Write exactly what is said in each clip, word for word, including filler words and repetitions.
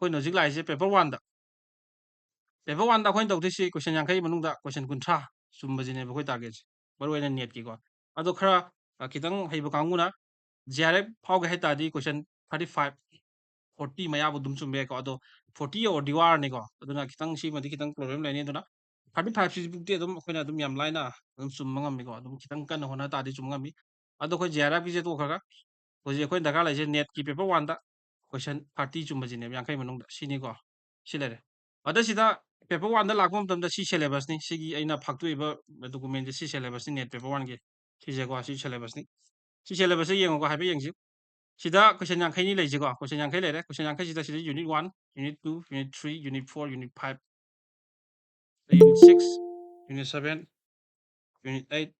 ꯑꯩꯈꯣꯏꯅ ꯍꯧꯖꯤꯛ ꯂꯥꯛꯏꯁꯦ ꯄꯦꯄꯔ ꯋꯥꯟꯗ꯫ ꯄꯦꯄꯔ ꯋꯥꯟꯗ ꯑꯩꯈꯣꯏꯅ ꯇꯧꯗꯣꯏꯁꯤ ꯀꯣꯏꯁꯟ ꯌꯥꯡꯈꯩ ꯃꯅꯨꯡꯗ ꯀꯣꯏꯁꯟ ꯀꯨꯟꯊ꯭ꯔꯥ ꯆꯨꯝꯕꯁꯤꯅꯦꯕ ꯑꯩꯈꯣꯏ ꯇꯥꯔꯒꯦꯠꯁꯦ, ꯃꯔꯨ ꯑꯣꯏꯅ ꯅꯦꯠꯀꯤꯀꯣ꯫ ꯑꯗꯣ ꯈꯔ, ꯑ, ꯈꯤꯇꯪ ꯍꯩꯕ ꯀꯥꯡꯕꯨꯅ ꯖꯤ ꯑꯥꯔ ꯑꯦꯐ ꯐꯥꯎꯒꯦ ꯍꯥꯏ ꯇꯥꯔꯗꯤ ꯀꯣꯏꯁꯟ ꯊꯥꯔꯇꯤ ꯐꯥꯏꯚ, ꯐꯣꯔꯇꯤ ꯃꯌꯥꯕꯨ ꯑꯗꯨꯝ ꯆꯨꯝꯕ ꯌꯥꯏꯀꯣ꯫ ꯑꯗꯣ ꯐꯣꯔꯇꯤ ꯌꯧꯔꯗꯤ ꯋꯥꯔꯅꯤꯀꯣ꯫ ꯑꯗꯨꯅ ꯈꯤꯇꯪ ꯁꯤꯃꯗꯤ ꯈꯤꯇꯪ ꯄ꯭ꯔꯣꯕ꯭ꯂꯦꯝ ꯂꯩꯅꯤ꯫ ꯑꯗꯨꯅ ꯊꯥꯔꯇꯤ ꯐꯥꯏꯚꯁꯤꯕꯨꯛꯇꯤ ꯑꯗꯨꯝ ꯑꯩꯈꯣꯏꯅ ꯑꯗꯨꯝ ꯌꯥꯝ ꯂꯥꯏꯅ ꯑꯗꯨꯝ ꯆꯨꯝꯕ ꯉꯝꯃꯤꯀꯣ꯫ ꯑꯗꯨꯝ ꯈꯤꯇꯪ ꯀꯟꯅ ꯍꯣꯠꯅ ꯇꯥꯔꯗꯤ ꯆꯨꯝꯕ ꯉꯝꯃꯤ꯫ ꯑꯗꯣ ꯑꯩꯈꯣꯏ ꯖꯤ ꯑꯥꯔ ꯑꯦꯐꯀꯤꯁꯦ ꯇꯣꯛꯈ꯭ꯔꯒ ꯍꯧꯖꯤꯛ ꯑꯩꯈꯣꯏꯅ ꯗꯔꯀꯥꯔ ꯂꯩꯔꯤꯁꯦ ꯅꯦꯠꯀꯤ ꯄꯦꯄꯔ ꯋꯥꯟꯗ ꯀꯣꯏꯁꯟ ꯊꯥꯔꯇꯤ ꯆꯨꯝꯕꯁꯤꯅꯦꯕ ꯌꯥꯡꯈꯩ ꯃꯅꯨꯡꯗ, ꯁꯤꯅꯤꯀꯣ꯫ ꯁꯤ ꯂꯩꯔꯦ꯫ ꯑꯗ ꯁꯤꯗ ꯄꯦꯄꯔ ꯋꯥꯟꯗ ꯂꯥꯛꯄ ꯃꯇꯝꯗ ꯁꯤ ꯁꯦꯂꯦꯕꯁꯅꯤ, ꯁꯤꯒꯤ ꯑꯩꯅ ꯐꯥꯛꯇꯣꯛꯏꯕ ꯗꯣꯀꯨꯃꯦꯟꯁꯦ ꯁꯤ ꯁꯦꯂꯦꯕꯁꯅꯤ, ꯅꯦꯠ ꯄꯦꯄꯔ ꯋꯥꯟꯒꯤ꯫ ꯁꯤꯁꯦꯀꯣ, ꯁꯤ ꯁꯦꯂꯦꯕꯁꯅꯤ꯫ ꯁꯤ ꯁꯦꯂꯦꯕꯁꯁꯦ ꯌꯦꯡꯉꯨꯀꯣ, ꯍꯥꯏꯐꯦꯠ ꯌꯦꯡꯁꯤ꯫ ꯁꯤꯗ ꯀꯣꯏꯁꯟ ꯌꯥꯡꯈꯩꯅꯤ ꯂꯩꯁꯦꯀꯣ꯫ ꯀꯣꯏꯁꯟ ꯌꯥꯡꯈꯩ ꯂꯩꯔꯦ꯫ ꯀꯣꯏꯁꯟ ꯌꯥꯡꯈꯩꯁꯤꯗ ꯁꯤꯗ unit one, unit two, unit three, unit four, unit five, unit six, unit seven, unit eight,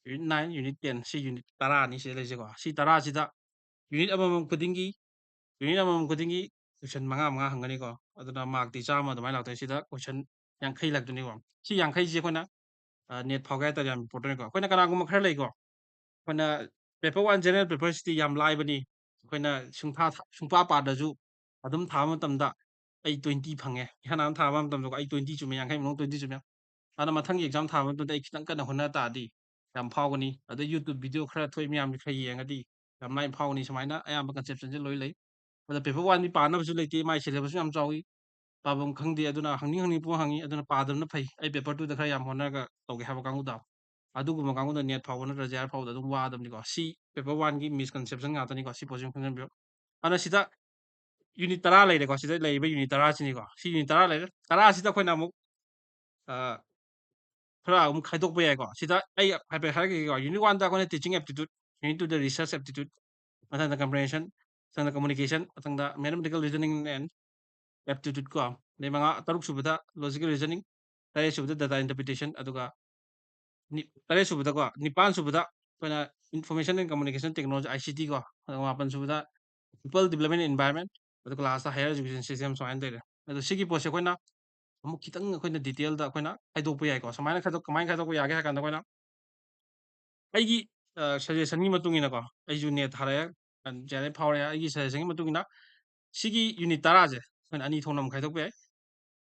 unit nine, unit ten, ꯁꯤ unit ꯇꯔꯥꯅꯤ ꯁꯤꯗ ꯂꯩꯁꯦꯀꯣ꯫ ꯁꯤ ꯇꯔꯥꯁꯤꯗ unit ꯑꯃꯃꯝ ꯈꯨꯗꯤꯡꯒꯤ, unit ꯑꯃꯃꯝ ꯈꯨꯗꯤꯡꯒꯤ ꯀꯣꯏꯁꯟ ꯃꯉꯥ ꯃꯉꯥ ꯍꯪꯒꯅꯤꯀꯣ꯫ ꯑꯗꯨꯅ ꯃꯥꯔꯛꯇꯤ ꯆꯥꯝꯃ ꯑꯗꯨꯃꯥꯏꯅ ꯂꯥꯛꯇꯣꯏꯅꯤ꯫ ꯁꯤꯗ ꯀꯣꯏꯁꯟ ꯌꯥꯡꯈꯩ ꯂꯥꯛꯇꯣꯏꯅꯤꯀꯣ꯫ ꯁꯤ ꯌꯥꯡꯈꯩꯁꯤ ꯑꯩꯈꯣꯏꯅ, ꯑ, ꯅꯦꯠ ꯐꯥꯎꯒꯦ ꯍꯥꯏ ꯇꯥꯔꯗꯤ ꯌꯥꯝ ꯏꯝꯄꯣꯔꯇꯦꯟꯀꯣ꯫ ꯑꯩꯈꯣꯏꯅ ꯀꯅꯥꯒꯨꯝꯕ ꯈꯔ ꯂꯩꯀꯣ, ꯑꯩꯈꯣꯏꯅ ꯄꯦꯄꯔ ꯋꯥꯟ ꯖꯦꯅꯔꯦꯜ ꯄꯦꯄꯔꯁꯤꯗꯤ ꯌꯥꯝ ꯂꯥꯏꯕꯅꯤ, ꯑꯩꯈꯣꯏꯅ ꯁꯨꯡꯊꯥ ꯊꯥ-, ꯁꯨꯡꯄꯥ ꯄꯥꯗ꯭ꯔꯁꯨ ꯑꯗꯨꯝ ꯊꯥꯕ ꯃꯇꯝꯗ ꯑꯩ ꯇ꯭ꯋꯦꯟꯇꯤ ꯐꯪꯉꯦ꯫ ꯏꯍꯥꯟ ꯍꯥꯟꯅ ꯊꯥꯕ ꯃꯇꯝꯗꯀꯣ ꯑꯩ ꯇ꯭ꯋꯦꯟꯇꯤ ꯆꯨꯝꯃꯦ, ꯌꯥꯡꯈꯩ ꯃꯅꯨꯡꯗ ꯇ꯭ꯋꯦꯟꯇꯤ ꯆꯨꯝꯃꯦ꯫ ꯑꯗꯨꯅ ꯃꯊꯪꯒꯤ ꯑꯦꯛꯖꯥꯝ ꯊꯥꯕ ꯃꯇꯝꯗ ꯑꯩ ꯈꯤꯇꯪ ꯀꯟꯅ ꯍꯣꯠꯅ ꯇꯥꯔꯗꯤ ꯌꯥꯝ ꯐꯥꯎꯒꯅꯤ꯫ ꯑꯗꯩ YouTube ꯚꯤꯗꯤꯑꯣ ꯈꯔ ꯊꯣꯛꯏ ꯃꯌꯥꯝꯁꯤ ꯈꯔ ꯌꯦꯡꯉꯗꯤ ꯌꯥꯝ ꯂꯥꯏꯅ ꯐꯥꯎꯒꯅꯤ꯫ ꯁꯨꯃꯥꯏꯅ ꯑꯌꯥꯝꯕ ꯀꯟꯁꯦꯞꯁꯟꯁꯦ ꯂꯣꯏ ꯂꯩ꯫ ꯑꯗ ꯄꯦꯄꯔ ꯋꯥꯟꯗꯤ ꯄꯥꯅꯕꯁꯨ ꯂꯩꯇꯦ, ꯃꯥꯏ ꯁꯦꯂꯦꯕꯁꯁꯨ ꯌꯥꯝ ꯆꯥꯎꯏ, ꯄꯥꯐꯝ ꯈꯪꯗꯦ꯫ ꯑꯗꯨꯅ ꯍꯪꯅꯤꯡ ꯍꯪꯅꯤꯡ ꯄꯨꯡꯍꯪ ꯍꯪꯉꯤ꯫ ꯑꯗꯨꯅ ꯄꯥꯗꯕꯅ ꯐꯩ꯫ ꯑꯩ ꯄꯦꯄꯔ ꯇꯨꯗ ꯈꯔ ꯌꯥꯝ ꯍꯣꯠꯅꯔꯒ ꯇꯧꯒꯦ ꯍꯥꯏꯕ ꯀꯥꯡꯕꯨꯗꯣ, ꯑꯗꯨꯒꯨꯝꯕ ꯀꯥꯡꯕꯨꯗ ꯅꯦꯠ ꯐꯥꯎꯕ ꯅꯠꯇ꯭ꯔ ꯖꯦ ꯑꯥꯔ ꯐꯥꯎꯕꯗ ꯑꯗꯨꯝ ꯋꯥꯗꯕꯅꯤꯀꯣ꯫ ꯁꯤ ꯄꯦꯄꯔ ꯋꯥꯟꯒꯤ ꯃꯤꯁꯀꯟꯁꯦꯞꯁꯟ ꯉꯥꯛꯇꯅꯤꯀꯣ꯫ ꯁꯤ ꯄꯣꯠꯁꯤ ꯈꯪꯖꯟꯕꯤꯌꯨ꯫ ꯑꯗꯨꯅ ꯁꯤꯗ ꯌꯨꯅꯤꯠ ꯇꯔꯥ ꯂꯩꯔꯦꯀꯣ꯫ ꯁꯤꯗ ꯂꯩꯔꯤꯕ ꯌꯨꯅꯤꯠ ꯇꯔꯥꯁꯤꯅꯤꯀꯣ꯫ ꯁꯤ ꯌꯨꯅꯤꯠ ꯇꯔꯥ ꯂꯩꯔꯦ꯫ ꯇꯔꯥꯁꯤꯗ ꯑꯩꯈꯣꯏꯅ ꯑꯃꯨꯛ, ꯑ, ꯈꯔ ꯑꯃꯨꯛ ꯈꯥꯏꯗꯣꯛꯄ ꯌꯥꯏꯀꯣ꯫ ꯁꯤꯗ ꯑꯩ ꯍꯥꯏꯐꯦꯠ ꯍꯥꯏꯔꯛꯈꯤꯒꯦꯀꯣ꯫ ꯌꯨꯅꯤꯠ ꯋꯥꯟꯗ ꯑꯩꯈꯣꯏꯅ teaching aptitude, ꯌꯨꯅꯤꯠ ꯇꯨꯗ research aptitude, ꯃꯊꯪꯗ comprehension, ꯃꯊꯪꯗ communication, ꯃꯊꯪꯗ mathematical reasoning and aptitude ꯀꯣ꯫ ꯑꯗꯩ ꯃꯉꯥ, ꯇꯔꯨꯛ ꯁꯨꯕꯗ logical reasoning, ꯇꯔꯦꯠ ꯁꯨꯕꯗ data interpretation, ꯑꯗꯨꯒ ꯅꯤ-, ꯇꯔꯦꯠ ꯁꯨꯕꯗꯀꯣ, ꯅꯤꯄꯥꯟ ꯁꯨꯕꯗ ꯑꯩꯈꯣꯏꯅ information and communication technology, I C T ꯀꯣ, ꯑꯗꯨꯒ ꯃꯥꯄꯟ ꯁꯨꯕꯗ people development environment, ꯑꯗꯨꯒ last higher education system ꯁꯨꯃꯥꯏꯅ ꯂꯩꯔꯦ꯫ ꯑꯗꯣ ꯁꯤꯒꯤ ꯄꯣꯠꯁꯦ ꯑꯩꯈꯣꯏꯅ ꯑꯃꯨꯛ ꯈꯤꯇꯪ ꯑꯩꯈꯣꯏꯅ detail ꯗ ꯑꯩꯈꯣꯏꯅ ꯈꯥꯏꯗꯣꯛꯄ ꯌꯥꯏꯀꯣ꯫ ꯁꯨꯃꯥꯏꯅ ꯈꯥꯏꯗꯣꯛ-, ꯀꯃꯥꯏꯅ ꯈꯥꯏꯗꯣꯛꯄ ꯌꯥꯒꯦ ꯍꯥꯏ ꯀꯥꯟꯗ ꯑꯩꯈꯣꯏꯅ ꯑꯩꯒꯤ, ꯑ, suggestion ꯒꯤ ꯃꯇꯨꯡ ꯏꯟꯅꯀꯣ, ꯑꯩꯁꯨ ꯅꯦꯠ ꯊꯥꯔꯛꯑꯦ, ꯖꯤ ꯑꯥꯔ ꯑꯦꯐ ꯐꯥꯎꯔꯦ꯫ ꯑꯩꯒꯤ suggestion ꯒꯤ ꯃꯇꯨꯡ ꯏꯟꯅ ꯁꯤꯒꯤ ꯌꯨꯅꯤꯠ ꯇꯔꯥꯁꯦ ꯑꯩꯈꯣꯏꯅ ꯑꯅꯤ ꯊꯣꯛꯅ ꯑꯃꯨꯛ ꯈꯥꯏꯗꯣꯛꯄ ꯌꯥꯏ꯫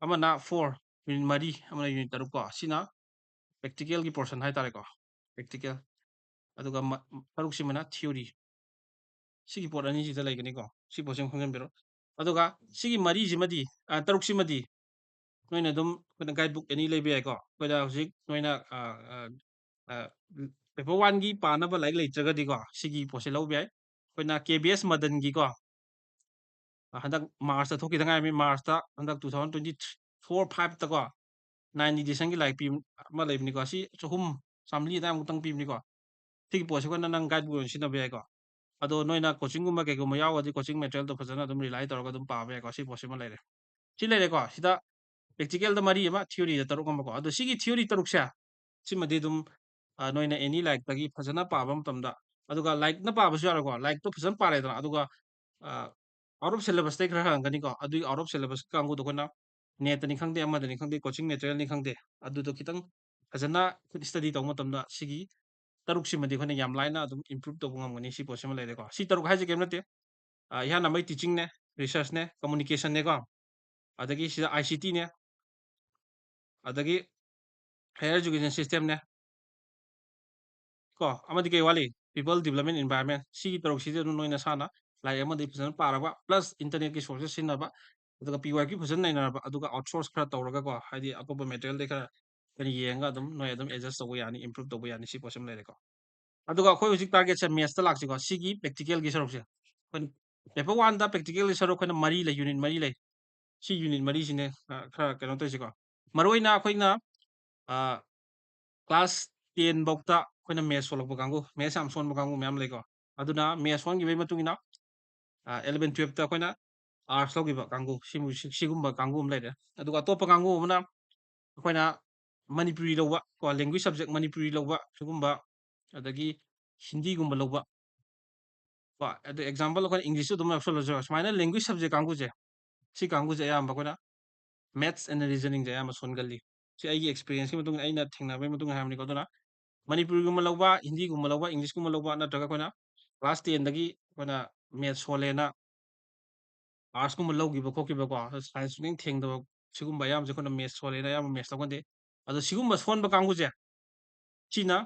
ꯑꯃꯅ ꯐꯣꯔ, ꯌꯨꯅꯤꯠ ꯃꯔꯤ, ꯑꯃꯅ ꯌꯨꯅꯤꯠ ꯇꯔꯨꯛ ꯀꯣ꯫ ꯁꯤꯅ ꯄ꯭ꯔꯦꯛꯇꯤꯀꯦꯜꯒꯤ ꯄꯣꯔꯁꯟ ꯍꯥꯏꯇꯥꯔꯦꯀꯣ, ꯄ꯭ꯔꯦꯛꯇꯤꯀꯦꯜ꯫ ꯑꯗꯨꯒ ꯃ-, ꯇꯔꯨꯛꯁꯤꯃꯅ ꯊꯤꯑꯣꯔꯤ꯫ ꯁꯤꯒꯤ ꯄꯣꯠ ꯑꯅꯤꯁꯤꯗ ꯂꯩꯒꯅꯤꯀꯣ꯫ ꯁꯤ ꯄꯣꯠꯁꯤꯃ ꯈꯪꯖꯟꯕꯤꯔꯣ꯫ ꯑꯗꯨꯒ ꯁꯤꯒꯤ ꯃꯔꯤꯁꯤꯃꯗꯤ, ꯑ, ꯇꯔꯨꯛꯁꯤꯃꯗꯤ ꯅꯣꯏꯅ ꯑꯗꯨꯝ ꯑꯩꯈꯣꯏꯅ ꯒꯥꯏꯗ ꯕꯨꯛ ꯑꯦꯅꯤ ꯂꯩꯕ ꯌꯥꯏꯀꯣ꯫ ꯑꯩꯈꯣꯏꯗ ꯍꯧꯖꯤꯛ ꯅꯣꯏꯅ, ꯑ, ꯑ, ꯑ, ꯄꯦꯄꯔ ꯋꯥꯟꯒꯤ ꯄꯥꯅꯕ ꯂꯥꯏꯔꯤꯛ ꯂꯩꯇ꯭ꯔꯒꯗꯤꯀꯣ, ꯁꯤꯒꯤ ꯄꯣꯠꯁꯦ ꯂꯧꯕ ꯌꯥꯏ꯫ ꯑꯩꯈꯣꯏꯅ ꯀꯦ ꯕꯤ ꯑꯦꯁ ꯃꯗꯟꯒꯤꯀꯣ, ꯑ, ꯍꯟꯗꯛ ꯃꯥꯔꯁꯇ ꯊꯣꯛꯈꯤꯗ ꯉꯥꯏꯔꯝꯃꯤ, ꯃꯥꯔꯁꯇ ꯍꯟꯗꯛ two thousand twenty four five ꯇꯀꯣ, ꯅꯥꯏꯟ ꯏꯗꯤꯁꯟꯒꯤ ꯂꯥꯏꯔꯤꯛ ꯄꯤ ꯑꯃ ꯂꯩꯕꯅꯤꯀꯣ꯫ ꯁꯤ ꯆꯍꯨꯝ, ꯆꯥꯃꯔꯤ ꯑꯗꯥꯏꯃꯨꯛꯇꯪ ꯄꯤꯕꯅꯤꯀꯣ꯫ ꯁꯤꯒꯤ ꯄꯣꯠꯁꯦ ꯑꯩꯈꯣꯏꯅ ꯅꯪ ꯒꯥꯏꯗ ꯕꯨꯛ ꯑꯣꯏꯅ ꯁꯤꯖꯤꯟꯅꯕ ꯌꯥꯏꯀꯣ꯫ ꯑꯗꯣ ꯅꯣꯏꯅ ꯀꯣꯆꯤꯡꯒꯨꯝꯕ ꯀꯩꯒꯨꯝꯕ ꯌꯥꯎꯔꯒꯗꯤ ꯀꯣꯆꯤꯡ ꯃꯦꯇꯔꯤꯌꯦꯜꯗꯣ ꯐꯖꯅ ꯑꯗꯨꯝ ꯔꯤꯂꯥꯏ ꯇꯧꯔꯒ ꯑꯗꯨꯝ ꯄꯥꯕ ꯌꯥꯏꯀꯣ꯫ ꯁꯤ ꯄꯣꯠꯁꯤꯃ ꯂꯩꯔꯦ꯫ ꯁꯤ ꯂꯩꯔꯦꯀꯣ꯫ ꯁꯤꯗ ꯄ꯭ꯔꯦꯛꯇꯤꯀꯦꯜꯗ ꯃꯔꯤ ꯑꯃ, ꯊꯤꯑꯣꯔꯤꯗ ꯇꯔꯨꯛ ꯑꯃꯀꯣ꯫ ꯑꯗꯣ ꯁꯤꯒꯤ ꯊꯤꯑꯣꯔꯤ ꯇꯔꯨꯛꯁꯦ, ꯁꯤꯃꯗꯤ ꯑꯗꯨꯝ, ꯑ, ꯅꯣꯏꯅ ꯑꯦꯅꯤ ꯂꯥꯏꯔꯤꯛꯇꯒꯤ ꯐꯖꯅ ꯄꯥꯕ ꯃꯇꯝꯗ, ꯑꯗꯨꯒ ꯂꯥꯏꯔꯤꯛꯅ ꯄꯥꯕꯁꯨ ꯌꯥꯔꯦꯀꯣ꯫ ꯂꯥꯏꯔꯤꯛꯇꯣ ꯐꯖꯅ ꯄꯥꯔꯦꯗꯅ, ꯑꯗꯨꯒ, ꯑ, out of syllabus ꯇꯩ ꯈꯔ ꯍꯪꯉꯛꯀꯅꯤꯀꯣ꯫ ꯑꯗꯨꯒꯤ out of syllabus ꯀꯥꯡꯕꯨꯗꯣ ꯑꯩꯈꯣꯏꯅ ꯅꯦꯠꯇꯅꯤ ꯈꯪꯗꯦ, ꯑꯃꯗꯅꯤ ꯈꯪꯗꯦ, ꯀꯣꯆꯤꯡ ꯃꯦꯇꯔꯤꯌꯦꯜꯅꯤ ꯈꯪꯗꯦ, ꯑꯗꯨꯗꯣ ꯈꯤꯇꯪ ꯐꯖꯅ ꯑꯩꯈꯣꯏ ꯁ꯭ꯇꯗꯤ ꯇꯧꯕ ꯃꯇꯝꯗ ꯁꯤꯒꯤ ꯇꯔꯨꯛꯁꯤꯃꯗꯤ ꯑꯩꯈꯣꯏꯅ ꯌꯥꯝ ꯂꯥꯏꯅ ꯑꯗꯨꯝ ꯏꯝꯄ꯭ꯔꯨꯚ ꯇꯧꯕ ꯉꯝꯒꯅꯤ꯫ ꯁꯤ ꯄꯣꯠꯁꯤꯃ ꯂꯩꯔꯦꯀꯣ꯫ ꯁꯤ ꯇꯔꯨꯛ ꯍꯥꯏꯁꯦ ꯀꯩꯝ ꯅꯠꯇꯦ꯫ ꯑ, ꯏꯍꯥꯟ ꯍꯥꯟꯕꯩ ꯇꯤꯆꯤꯡꯅꯦ, ꯔꯤꯁꯔꯁꯅꯦ, ꯀꯝꯃꯨꯅꯤꯀꯦꯁꯟꯅꯦꯀꯣ, ꯑꯗꯒꯤ ꯁꯤꯗ ꯑꯥꯏ ꯁꯤ ꯇꯤꯅꯦ, ꯑꯗꯒꯤ ꯍꯥꯌꯔ ꯑꯦꯖꯨꯀꯦꯁꯟ ꯁꯤꯁꯇꯦꯝꯅꯦ꯫ ꯀꯣ, ꯑꯃꯗꯤ ꯀꯩ ꯋꯥꯠꯂꯤ? People development environment꯫ ꯁꯤꯒꯤ ꯇꯔꯨꯛꯁꯤꯗꯤ ꯑꯗꯨꯝ ꯅꯣꯏ ꯅꯁꯥꯅ ꯂꯥꯏꯔꯤꯛ ꯑꯃꯗꯒꯤ ꯐꯖꯅ ꯄꯥꯔꯕ, ꯄ꯭ꯂꯁ ꯏꯟꯇꯔꯅꯦꯠꯀꯤ ꯁꯣꯔꯁꯦꯁ ꯁꯤꯖꯤꯟꯅꯕ, ꯑꯗꯨꯒ ꯄꯤ ꯋꯥꯏ ꯀ꯭ꯌꯨ ꯐꯖꯅ ꯅꯩꯅꯔꯕ, ꯑꯗꯨꯒ ꯑꯥꯎꯠꯁꯣꯔꯁ ꯈꯔ ꯇꯧꯔꯒꯀꯣ, ꯍꯥꯏꯗꯤ ꯑꯇꯣꯞꯄ ꯃꯦꯇꯔꯤꯌꯦꯜꯗꯩ ꯈꯔ, ꯈꯔ ꯌꯦꯡꯉꯒ ꯑꯗꯨꯝ ꯅꯣꯏ ꯑꯗꯨꯝ ꯑꯦꯗꯖꯁ ꯇꯧꯕ ꯌꯥꯅꯤ, ꯏꯝꯄ꯭ꯔꯨꯚ ꯇꯧꯕ ꯌꯥꯅꯤ꯫ ꯁꯤ ꯄꯣꯠꯁꯤꯃ ꯂꯩꯔꯦꯀꯣ꯫ ꯑꯗꯨꯒ ꯑꯩꯈꯣꯏ ꯍꯧꯖꯤꯛ ꯇꯥꯔꯒꯦꯠꯁꯦ ꯃꯦꯠꯁꯇ ꯂꯥꯛꯁꯤꯀꯣ꯫ ꯁꯤꯒꯤ ꯄ꯭ꯔꯦꯛꯇꯤꯀꯦꯜꯒꯤ ꯁꯔꯨꯛꯁꯦ꯫ ꯑꯩꯈꯣꯏ ꯄꯦꯄꯔ ꯋꯥꯟꯗ ꯄ꯭ꯔꯦꯛꯇꯤꯀꯦꯜꯒꯤ ꯁꯔꯨꯛ ꯑꯩꯈꯣꯏꯅ ꯃꯔꯤ ꯂꯩ, ꯌꯨꯅꯤꯠ ꯃꯔꯤ ꯂꯩ꯫ ꯁꯤ ꯌꯨꯅꯤꯠ ꯃꯔꯤꯁꯤꯅꯦ, ꯑ, ꯈꯔ ꯀꯩꯅꯣ ꯇꯧꯔꯤꯁꯤꯀꯣ꯫ ꯃꯔꯨꯑꯣꯏꯅ ꯑꯩꯈꯣꯏꯅ, ꯑ, ꯀ꯭ꯂꯥꯁ ꯇꯦꯟ ꯐꯥꯎꯇ ꯑꯩꯈꯣꯏꯅ ꯃꯦꯠꯁ ꯁꯣꯜꯂꯛꯄ ꯀꯥꯡꯕꯨ, ꯃꯦꯠꯁ ꯌꯥꯝ ꯁꯣꯟꯕ ꯀꯥꯡꯕꯨ ꯃꯌꯥꯝ ꯂꯩꯀꯣ꯫ ꯑꯗꯨꯅ ꯃꯦꯠꯁ ꯁꯣꯟꯈꯤꯕꯒꯤ ꯃꯇꯨꯡ ꯏꯟꯅ, ꯑ, ꯑꯦꯂꯚꯦꯟ ꯇꯨꯌꯦꯜꯞꯇ ꯑꯩꯈꯣꯏꯅ ꯑꯥꯔꯠꯁ ꯂꯧꯈꯤꯕ ꯀꯥꯡꯕꯨ, ꯁꯤꯃꯨ-, ꯁꯤ-, ꯁꯤꯒꯨꯝꯕ ꯀꯥꯡꯕꯨ ꯑꯃ ꯂꯩꯔꯦ꯫ ꯑꯗꯨꯒ ꯑꯇꯣꯞꯄ ꯀꯥꯡꯕꯨ ꯑꯃꯅ ꯑꯩꯈꯣꯏꯅ ꯃꯅꯤꯄꯨꯔꯤ ꯂꯧꯕ ꯀꯣ, ꯂꯦꯡꯒ꯭ꯋꯦꯖ ꯁꯕꯖꯦꯛ ꯃꯅꯤꯄꯨꯔꯤ ꯂꯧꯕ ꯁꯤꯒꯨꯝꯕ, ꯑꯗꯒꯤ ꯍꯤꯟꯗꯤꯒꯨꯝꯕ ꯂꯧꯕ ꯀꯣ꯫ ꯑꯗꯣ ꯑꯦꯛꯖꯥꯝꯄꯜ ꯑꯩꯈꯣꯏꯅ ꯏꯪꯂꯤꯁꯁꯨ ꯑꯗꯨꯝ ꯌꯥꯎꯁꯜꯂꯁꯨ ꯌꯥꯏ꯫ ꯁꯨꯃꯥꯏꯅ ꯂꯦꯡꯒ꯭ꯋꯦꯖ ꯁꯕꯖꯦꯛ ꯀꯥꯡꯕꯨꯁꯦ, ꯁꯤ ꯀꯥꯡꯕꯨꯁꯦ ꯑꯌꯥꯝꯕ ꯑꯩꯈꯣꯏꯅ ꯃꯦꯠꯁ and ꯔꯤꯖꯅꯤꯡꯁꯦ ꯑꯌꯥꯝꯕ ꯁꯣꯟꯒꯜꯂꯤ꯫ ꯁꯤ ꯑꯩꯒꯤ ꯑꯦꯛꯁꯄꯤꯔꯤꯌꯦꯟꯁꯀꯤ ꯃꯇꯨꯡ ꯏꯟꯅ, ꯑꯩꯅ ꯊꯦꯡꯅꯕꯒꯤ ꯃꯇꯨꯡ ꯏꯟꯅ ꯍꯥꯏꯕꯅꯤꯀꯣ꯫ ꯑꯗꯨꯅ ꯃꯅꯤꯄꯨꯔꯤꯒꯨꯝꯕ ꯂꯧꯕ, ꯍꯤꯟꯗꯤꯒꯨꯝꯕ ꯂꯧꯕ, ꯏꯪꯂꯤꯁꯀꯨꯝꯕ ꯂꯧꯕ, ꯅꯠꯇ꯭ꯔꯒ ꯑꯩꯈꯣꯏꯅ ꯀ꯭ꯂꯥꯁ ꯇꯦꯟꯗꯒꯤ ꯑꯩꯈꯣꯏꯅ ꯃꯦꯠꯁ ꯁꯣꯜꯂꯦꯅ ꯑꯥꯔꯠꯁꯀꯨꯝꯕ ꯂꯧꯈꯤꯕ ꯈꯣꯠꯈꯤꯕꯀꯣ, ꯁꯥꯏꯟꯁ ꯁꯨꯡꯊꯦꯡ ꯊꯦꯡꯗꯕ, ꯁꯤꯒꯨꯝꯕ ꯑꯌꯥꯝꯕꯁꯦ ꯑꯩꯈꯣꯏꯅ ꯃꯦꯠꯁ ꯁꯣꯜꯂꯦꯅ ꯑꯌꯥꯝꯕ ꯃꯦꯠꯁ ꯂꯧꯒꯟꯗꯦ꯫ ꯑꯗꯣ ꯁꯤꯒꯨꯝꯕ ꯁꯣꯟꯕ ꯀꯥꯡꯕꯨꯁꯦ, ꯁꯤꯅ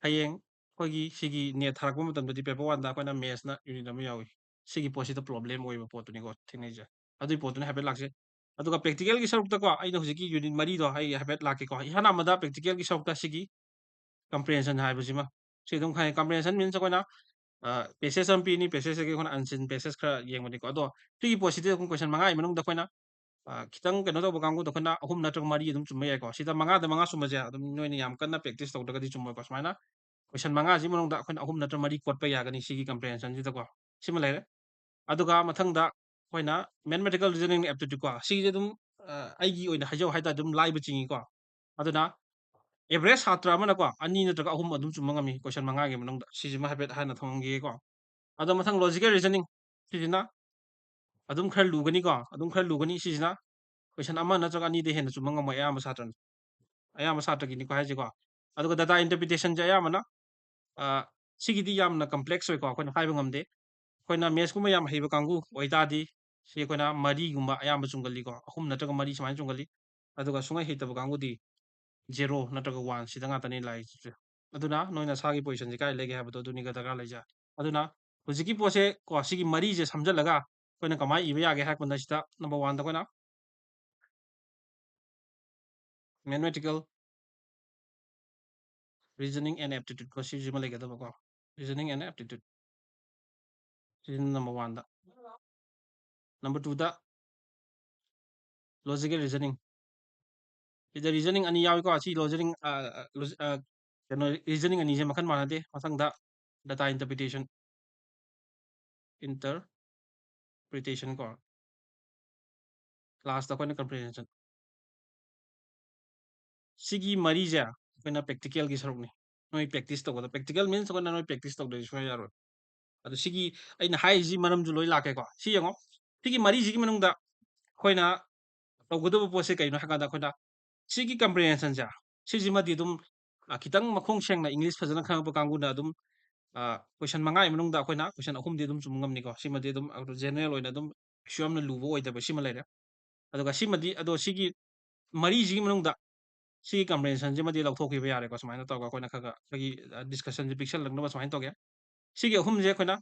ꯍꯌꯦꯡ ꯑꯩꯈꯣꯏꯒꯤ ꯁꯤꯒꯤ ꯅꯦꯠ ꯊꯥꯔꯛꯄ ꯃꯇꯝꯗꯗꯤ ꯄꯦꯄꯔ ꯋꯥꯟꯗ ꯑꯩꯈꯣꯏꯅ ꯃꯦꯠꯁꯅ ꯌꯨꯅꯤꯠ ꯑꯃ ꯌꯥꯎꯏ꯫ ꯁꯤꯒꯤ ꯄꯣꯠꯁꯤꯗ ꯄ꯭ꯔꯣꯕ꯭ꯂꯦꯝ ꯑꯣꯏꯕ ꯄꯣꯠꯇꯨꯅꯤꯀꯣ ꯊꯦꯡꯅꯩꯁꯦ꯫ ꯑꯗꯨꯒꯤ ꯄꯣꯠꯇꯨꯅ ꯍꯥꯏꯐꯦꯠ ꯂꯥꯛꯁꯦ꯫ ꯑꯗꯨꯒ ꯄ꯭ꯔꯦꯛꯇꯤꯀꯦꯜꯒꯤ ꯁꯔꯨꯛꯇꯀꯣ, ꯑꯩꯅ ꯍꯧꯖꯤꯛꯀꯤ ꯌꯨꯅꯤꯠ ꯃꯔꯤꯗꯣ ꯑꯩ ꯍꯥꯏꯐꯦꯠ ꯂꯥꯛꯀꯦꯀꯣ꯫ ꯏꯍꯥꯟ ꯍꯥꯟꯕꯗ ꯄ꯭ꯔꯦꯛꯇꯤꯀꯦꯜꯒꯤ ꯁꯔꯨꯛꯇ ꯁꯤꯒꯤ ꯀꯝꯄ꯭ꯔꯤꯍꯦꯟꯁꯟ ꯍꯥꯏꯕꯁꯤꯃ꯫ ꯁꯤ ꯑꯗꯨꯝ ꯈꯪꯉꯦ꯫ ꯀꯝꯄ꯭ꯔꯤꯍꯦꯟꯁꯟ ꯃꯤꯟꯁ ꯑꯩꯈꯣꯏꯅ, ꯑ, ꯄꯦꯁꯦꯖ ꯑꯃ ꯄꯤꯅꯤ, ꯄꯦꯁꯦꯖꯇꯒꯤ ꯑꯩꯈꯣꯏꯅ ꯑꯟꯁꯤꯟ ꯄꯦꯁꯦꯖ ꯈꯔ ꯌꯦꯡꯕꯅꯤꯀꯣ꯫ ꯑꯗꯣ ꯁꯤꯒꯤ ꯄꯣꯠꯁꯤꯗꯤ ꯑꯗꯨꯝ ꯀꯣꯏꯁꯟ ꯃꯉꯥꯒꯤ ꯃꯅꯨꯡꯗ ꯑꯩꯈꯣꯏꯅ, ꯑ, ꯈꯤꯇꯪ ꯀꯩꯅꯣ ꯇꯧꯕ ꯀꯥꯡꯕꯨꯗ ꯑꯩꯈꯣꯏꯅ ꯑꯍꯨꯝ ꯅꯠꯇ꯭ꯔꯒ ꯃꯔꯤ ꯑꯗꯨꯝ ꯆꯨꯝꯕ ꯌꯥꯏꯀꯣ꯫ ꯁꯤꯗ ꯃꯉꯥꯗ ꯃꯉꯥ ꯆꯨꯝꯕꯁꯦ ꯑꯗꯨꯝ ꯅꯣꯏꯅ ꯌꯥꯝ ꯀꯟꯅ ꯄ꯭ꯔꯦꯛꯇꯤꯁ ꯇꯧꯗ꯭ꯔꯒꯗꯤ ꯆꯨꯝꯃꯣꯏꯀꯣ꯫ ꯁꯨꯃꯥꯏꯅ ꯀꯣꯏꯁꯟ ꯃꯉꯥꯁꯤ ꯃꯅꯨꯡꯗ ꯑꯩꯈꯣꯏꯅ ꯑꯍꯨꯝ ꯅꯠꯇ꯭ꯔ ꯃꯔꯤ ꯀꯣꯠꯄ ꯌꯥꯒꯅꯤ ꯁꯤꯒꯤ ꯀꯝꯄ꯭ꯔꯤꯍꯦꯟꯁꯟꯁꯤꯗꯀꯣ꯫ ꯁꯤꯃ ꯂꯩꯔꯦ꯫ ꯑꯗꯨꯒ ꯃꯊꯪꯗ ꯑꯩꯈꯣꯏꯅ mathematical reasoning aptitude ꯀꯣ꯫ ꯁꯤꯁꯦ ꯑꯗꯨꯝ, ꯑ, ꯑꯩꯒꯤ ꯑꯣꯏꯅ ꯍꯥꯏꯖꯧ ꯍꯥꯏ ꯇꯥꯔꯗꯤ ꯑꯗꯨꯝ ꯂꯥꯏꯕ ꯆꯤꯡꯉꯤꯀꯣ꯫ ꯑꯗꯨꯅ average ꯁꯥꯇ꯭ꯔ ꯑꯃꯅꯀꯣ ꯑꯅꯤ ꯅꯠꯇ꯭ꯔꯒ ꯑꯍꯨꯝ ꯑꯗꯨꯝ ꯆꯨꯝꯕ ꯉꯝꯃꯤ ꯀꯣꯏꯁꯟ ꯃꯉꯥꯒꯤ ꯃꯅꯨꯡꯗ꯫ ꯁꯤꯁꯤꯃ ꯍꯥꯏꯐꯦꯠ ꯍꯥꯟꯅ ꯊꯝꯃꯝꯈꯤꯒꯦꯀꯣ꯫ ꯑꯗꯣ ꯃꯊꯪ logical reasoning꯫ ꯁꯤꯁꯤꯅ ꯑꯗꯨꯝ ꯈꯔ ꯂꯨꯒꯅꯤꯀꯣ, ꯑꯗꯨꯝ ꯈꯔ ꯂꯨꯒꯅꯤ꯫ ꯁꯤꯁꯤꯅ ꯀꯣꯏꯁꯟ ꯑꯃ ꯅꯠꯇ꯭ꯔꯒ ꯑꯅꯤꯗꯩ ꯍꯦꯟꯅ ꯆꯨꯝꯕ ꯉꯝꯃꯣꯏ ꯑꯌꯥꯝꯕ ꯁꯥꯇ꯭ꯔꯅ꯫ ꯑꯌꯥꯝꯕ ꯁꯥꯇ꯭ꯔꯒꯤꯅꯤꯀꯣ ꯍꯥꯏꯁꯦꯀꯣ꯫ ꯑꯗꯨꯒ data interpretation ꯁꯦ ꯑꯌꯥꯝꯕꯅ, ꯑ, ꯁꯤꯒꯤꯗꯤ ꯌꯥꯝꯅ complex ꯑꯣꯏꯀꯣ, ꯑꯩꯈꯣꯏꯅ ꯍꯥꯏꯕ ꯉꯝꯗꯦ꯫ ꯑꯩꯈꯣꯏꯅ maths ꯀꯨꯝꯕ ꯌꯥꯝ ꯍꯩꯕ ꯀꯥꯡꯕꯨ ꯑꯣꯏꯇꯥꯔꯗꯤ ꯁꯤ ꯑꯩꯈꯣꯏꯅ ꯃꯔꯤꯒꯨꯝꯕ ꯑꯌꯥꯝꯕ ꯆꯨꯝꯒꯜꯂꯤꯀꯣ, ꯑꯍꯨꯝ ꯅꯠꯇ꯭ꯔꯒ ꯃꯔꯤ ꯁꯨꯃꯥꯏꯅ ꯆꯨꯝꯒꯜꯂꯤ꯫ ꯑꯗꯨꯒ ꯁꯨꯡꯍꯩ ꯍꯩꯇꯕ ꯀꯥꯡꯕꯨꯗꯤ zero ꯅꯠꯇ꯭ꯔꯒ one ꯁꯤꯗ ꯉꯥꯛꯇꯅꯤ ꯂꯥꯛꯏꯁꯦ꯫ ꯑꯗꯨꯅ ꯅꯣꯏ ꯅꯁꯥꯒꯤ position ꯁꯦ ꯀꯥꯏ ꯂꯩꯒꯦ ꯍꯥꯏꯕꯗꯣ ꯑꯗꯨꯅꯤꯒ ꯗꯔꯀꯥꯔ ꯂꯩꯁꯦ꯫ ꯑꯗꯨꯅ ꯍꯧꯖꯤꯛꯀꯤ ꯄꯣꯠꯁꯦ ꯀꯣ, ꯁꯤꯒꯤ ꯃꯔꯤꯁꯦ ꯁꯝꯖꯜꯂꯒ ꯑꯩꯈꯣꯏꯅ ꯀꯃꯥꯏꯅ ꯏꯕ ꯌꯥꯒꯦ ꯍꯥꯏꯔ ꯀꯥꯟꯗ ꯁꯤꯗ number one ꯗ ꯑꯩꯈꯣꯏꯅ mathematical reasoning and aptitude ꯀꯣ, ꯁꯤꯁꯤꯃ ꯂꯩꯒꯗꯕꯀꯣ, reasoning and aptitude꯫ ꯁꯤꯅ number one ꯗ꯫ Number two ꯗ logical reasoning꯫ ꯁꯤꯗ reasoning ꯑꯅꯤ ꯌꯥꯎꯏꯀꯣ꯫ ꯁꯤ reasoning, ꯑ, ꯑ, ꯂꯣꯖꯤ-, ꯑ, ꯀꯩꯅꯣ, reasoning ꯑꯅꯤꯁꯦ ꯃꯈꯜ ꯃꯥꯟꯅꯗꯦ꯫ ꯃꯊꯪꯗ data interpretation, interpretation ꯀꯣ꯫ Last ꯇ ꯑꯩꯈꯣꯏꯅ comprehension꯫ ꯁꯤꯒꯤ ꯃꯔꯤꯁꯦ ꯑꯩꯈꯣꯏꯅ practical ꯒꯤ ꯁꯔꯨꯛꯅꯤ꯫ ꯅꯣꯏ practice ꯇꯧꯒꯗꯕ꯫ Practical means ꯑꯩꯈꯣꯏꯅ ꯅꯣꯏ practice ꯇꯧꯗ꯭ꯔꯗꯤ ꯁꯨꯡꯌꯥ ꯌꯥꯔꯣꯏ꯫ ꯑꯗꯨ ꯁꯤꯒꯤ ꯑꯩꯅ ꯍꯥꯏꯔꯤꯁꯤ ꯃꯔꯝꯁꯨ ꯂꯣꯏ ꯂꯥꯛꯀꯦꯀꯣ꯫ ꯁꯤ ꯌꯦꯡꯉꯣ꯫ ꯁꯤꯒꯤ ꯃꯔꯤꯁꯤꯒꯤ ꯃꯅꯨꯡꯗ ꯑꯩꯈꯣꯏꯅ ꯇꯧꯒꯗꯕ ꯄꯣꯠꯁꯦ ꯀꯩꯅꯣ ꯍꯥꯏ ꯀꯥꯟꯗ ꯑꯩꯈꯣꯏꯅ ꯁꯤꯒꯤ comprehension ꯁꯦ, ꯁꯤꯁꯤꯃꯗꯤ ꯑꯗꯨꯝ, ꯑ, ꯈꯤꯇꯪ ꯃꯈꯣꯡ ꯁꯦꯡꯅ English ꯐꯖꯅ ꯈꯪꯉꯛꯄ ꯀꯥꯡꯕꯨꯅ ꯑꯗꯨꯝ, ꯑ, question ꯃꯉꯥꯒꯤ ꯃꯅꯨꯡꯗ ꯑꯩꯈꯣꯏꯅ question ꯑꯍꯨꯝꯗꯤ ꯑꯗꯨꯝ ꯆꯨꯝꯕ ꯉꯝꯅꯤꯀꯣ꯫ ꯁꯤꯃꯗꯤ ꯑꯗꯨꯝ general ꯑꯣꯏꯅ ꯑꯗꯨꯝ ꯀꯩꯁꯨ ꯌꯥꯝꯅ ꯂꯨꯕ ꯑꯣꯏꯗꯕ ꯁꯤꯃ ꯂꯩꯔꯦ꯫ ꯑꯗꯨꯒ ꯁꯤꯃꯗꯤ, ꯑꯗꯣ ꯁꯤꯒꯤ ꯃꯔꯤꯁꯤꯒꯤ ꯃꯅꯨꯡꯗ ꯁꯤꯒꯤ comprehension ꯁꯤꯃꯗꯤ ꯂꯧꯊꯣꯛꯈꯤꯕ ꯌꯥꯔꯦꯀꯣ꯫ ꯁꯨꯃꯥꯏꯅ ꯇꯧꯔꯒ ꯑꯩꯈꯣꯏꯅ ꯈꯔ ꯈꯔ ꯑꯩꯈꯣꯏꯒꯤ, ꯑ, discussion ꯁꯦ ꯄꯤꯛꯁꯜꯂꯛꯅꯕ ꯁꯨꯃꯥꯏꯅ ꯇꯧꯒꯦ꯫ ꯁꯤꯒꯤ ꯑꯍꯨꯝꯁꯦ ꯑꯩꯈꯣꯏꯅ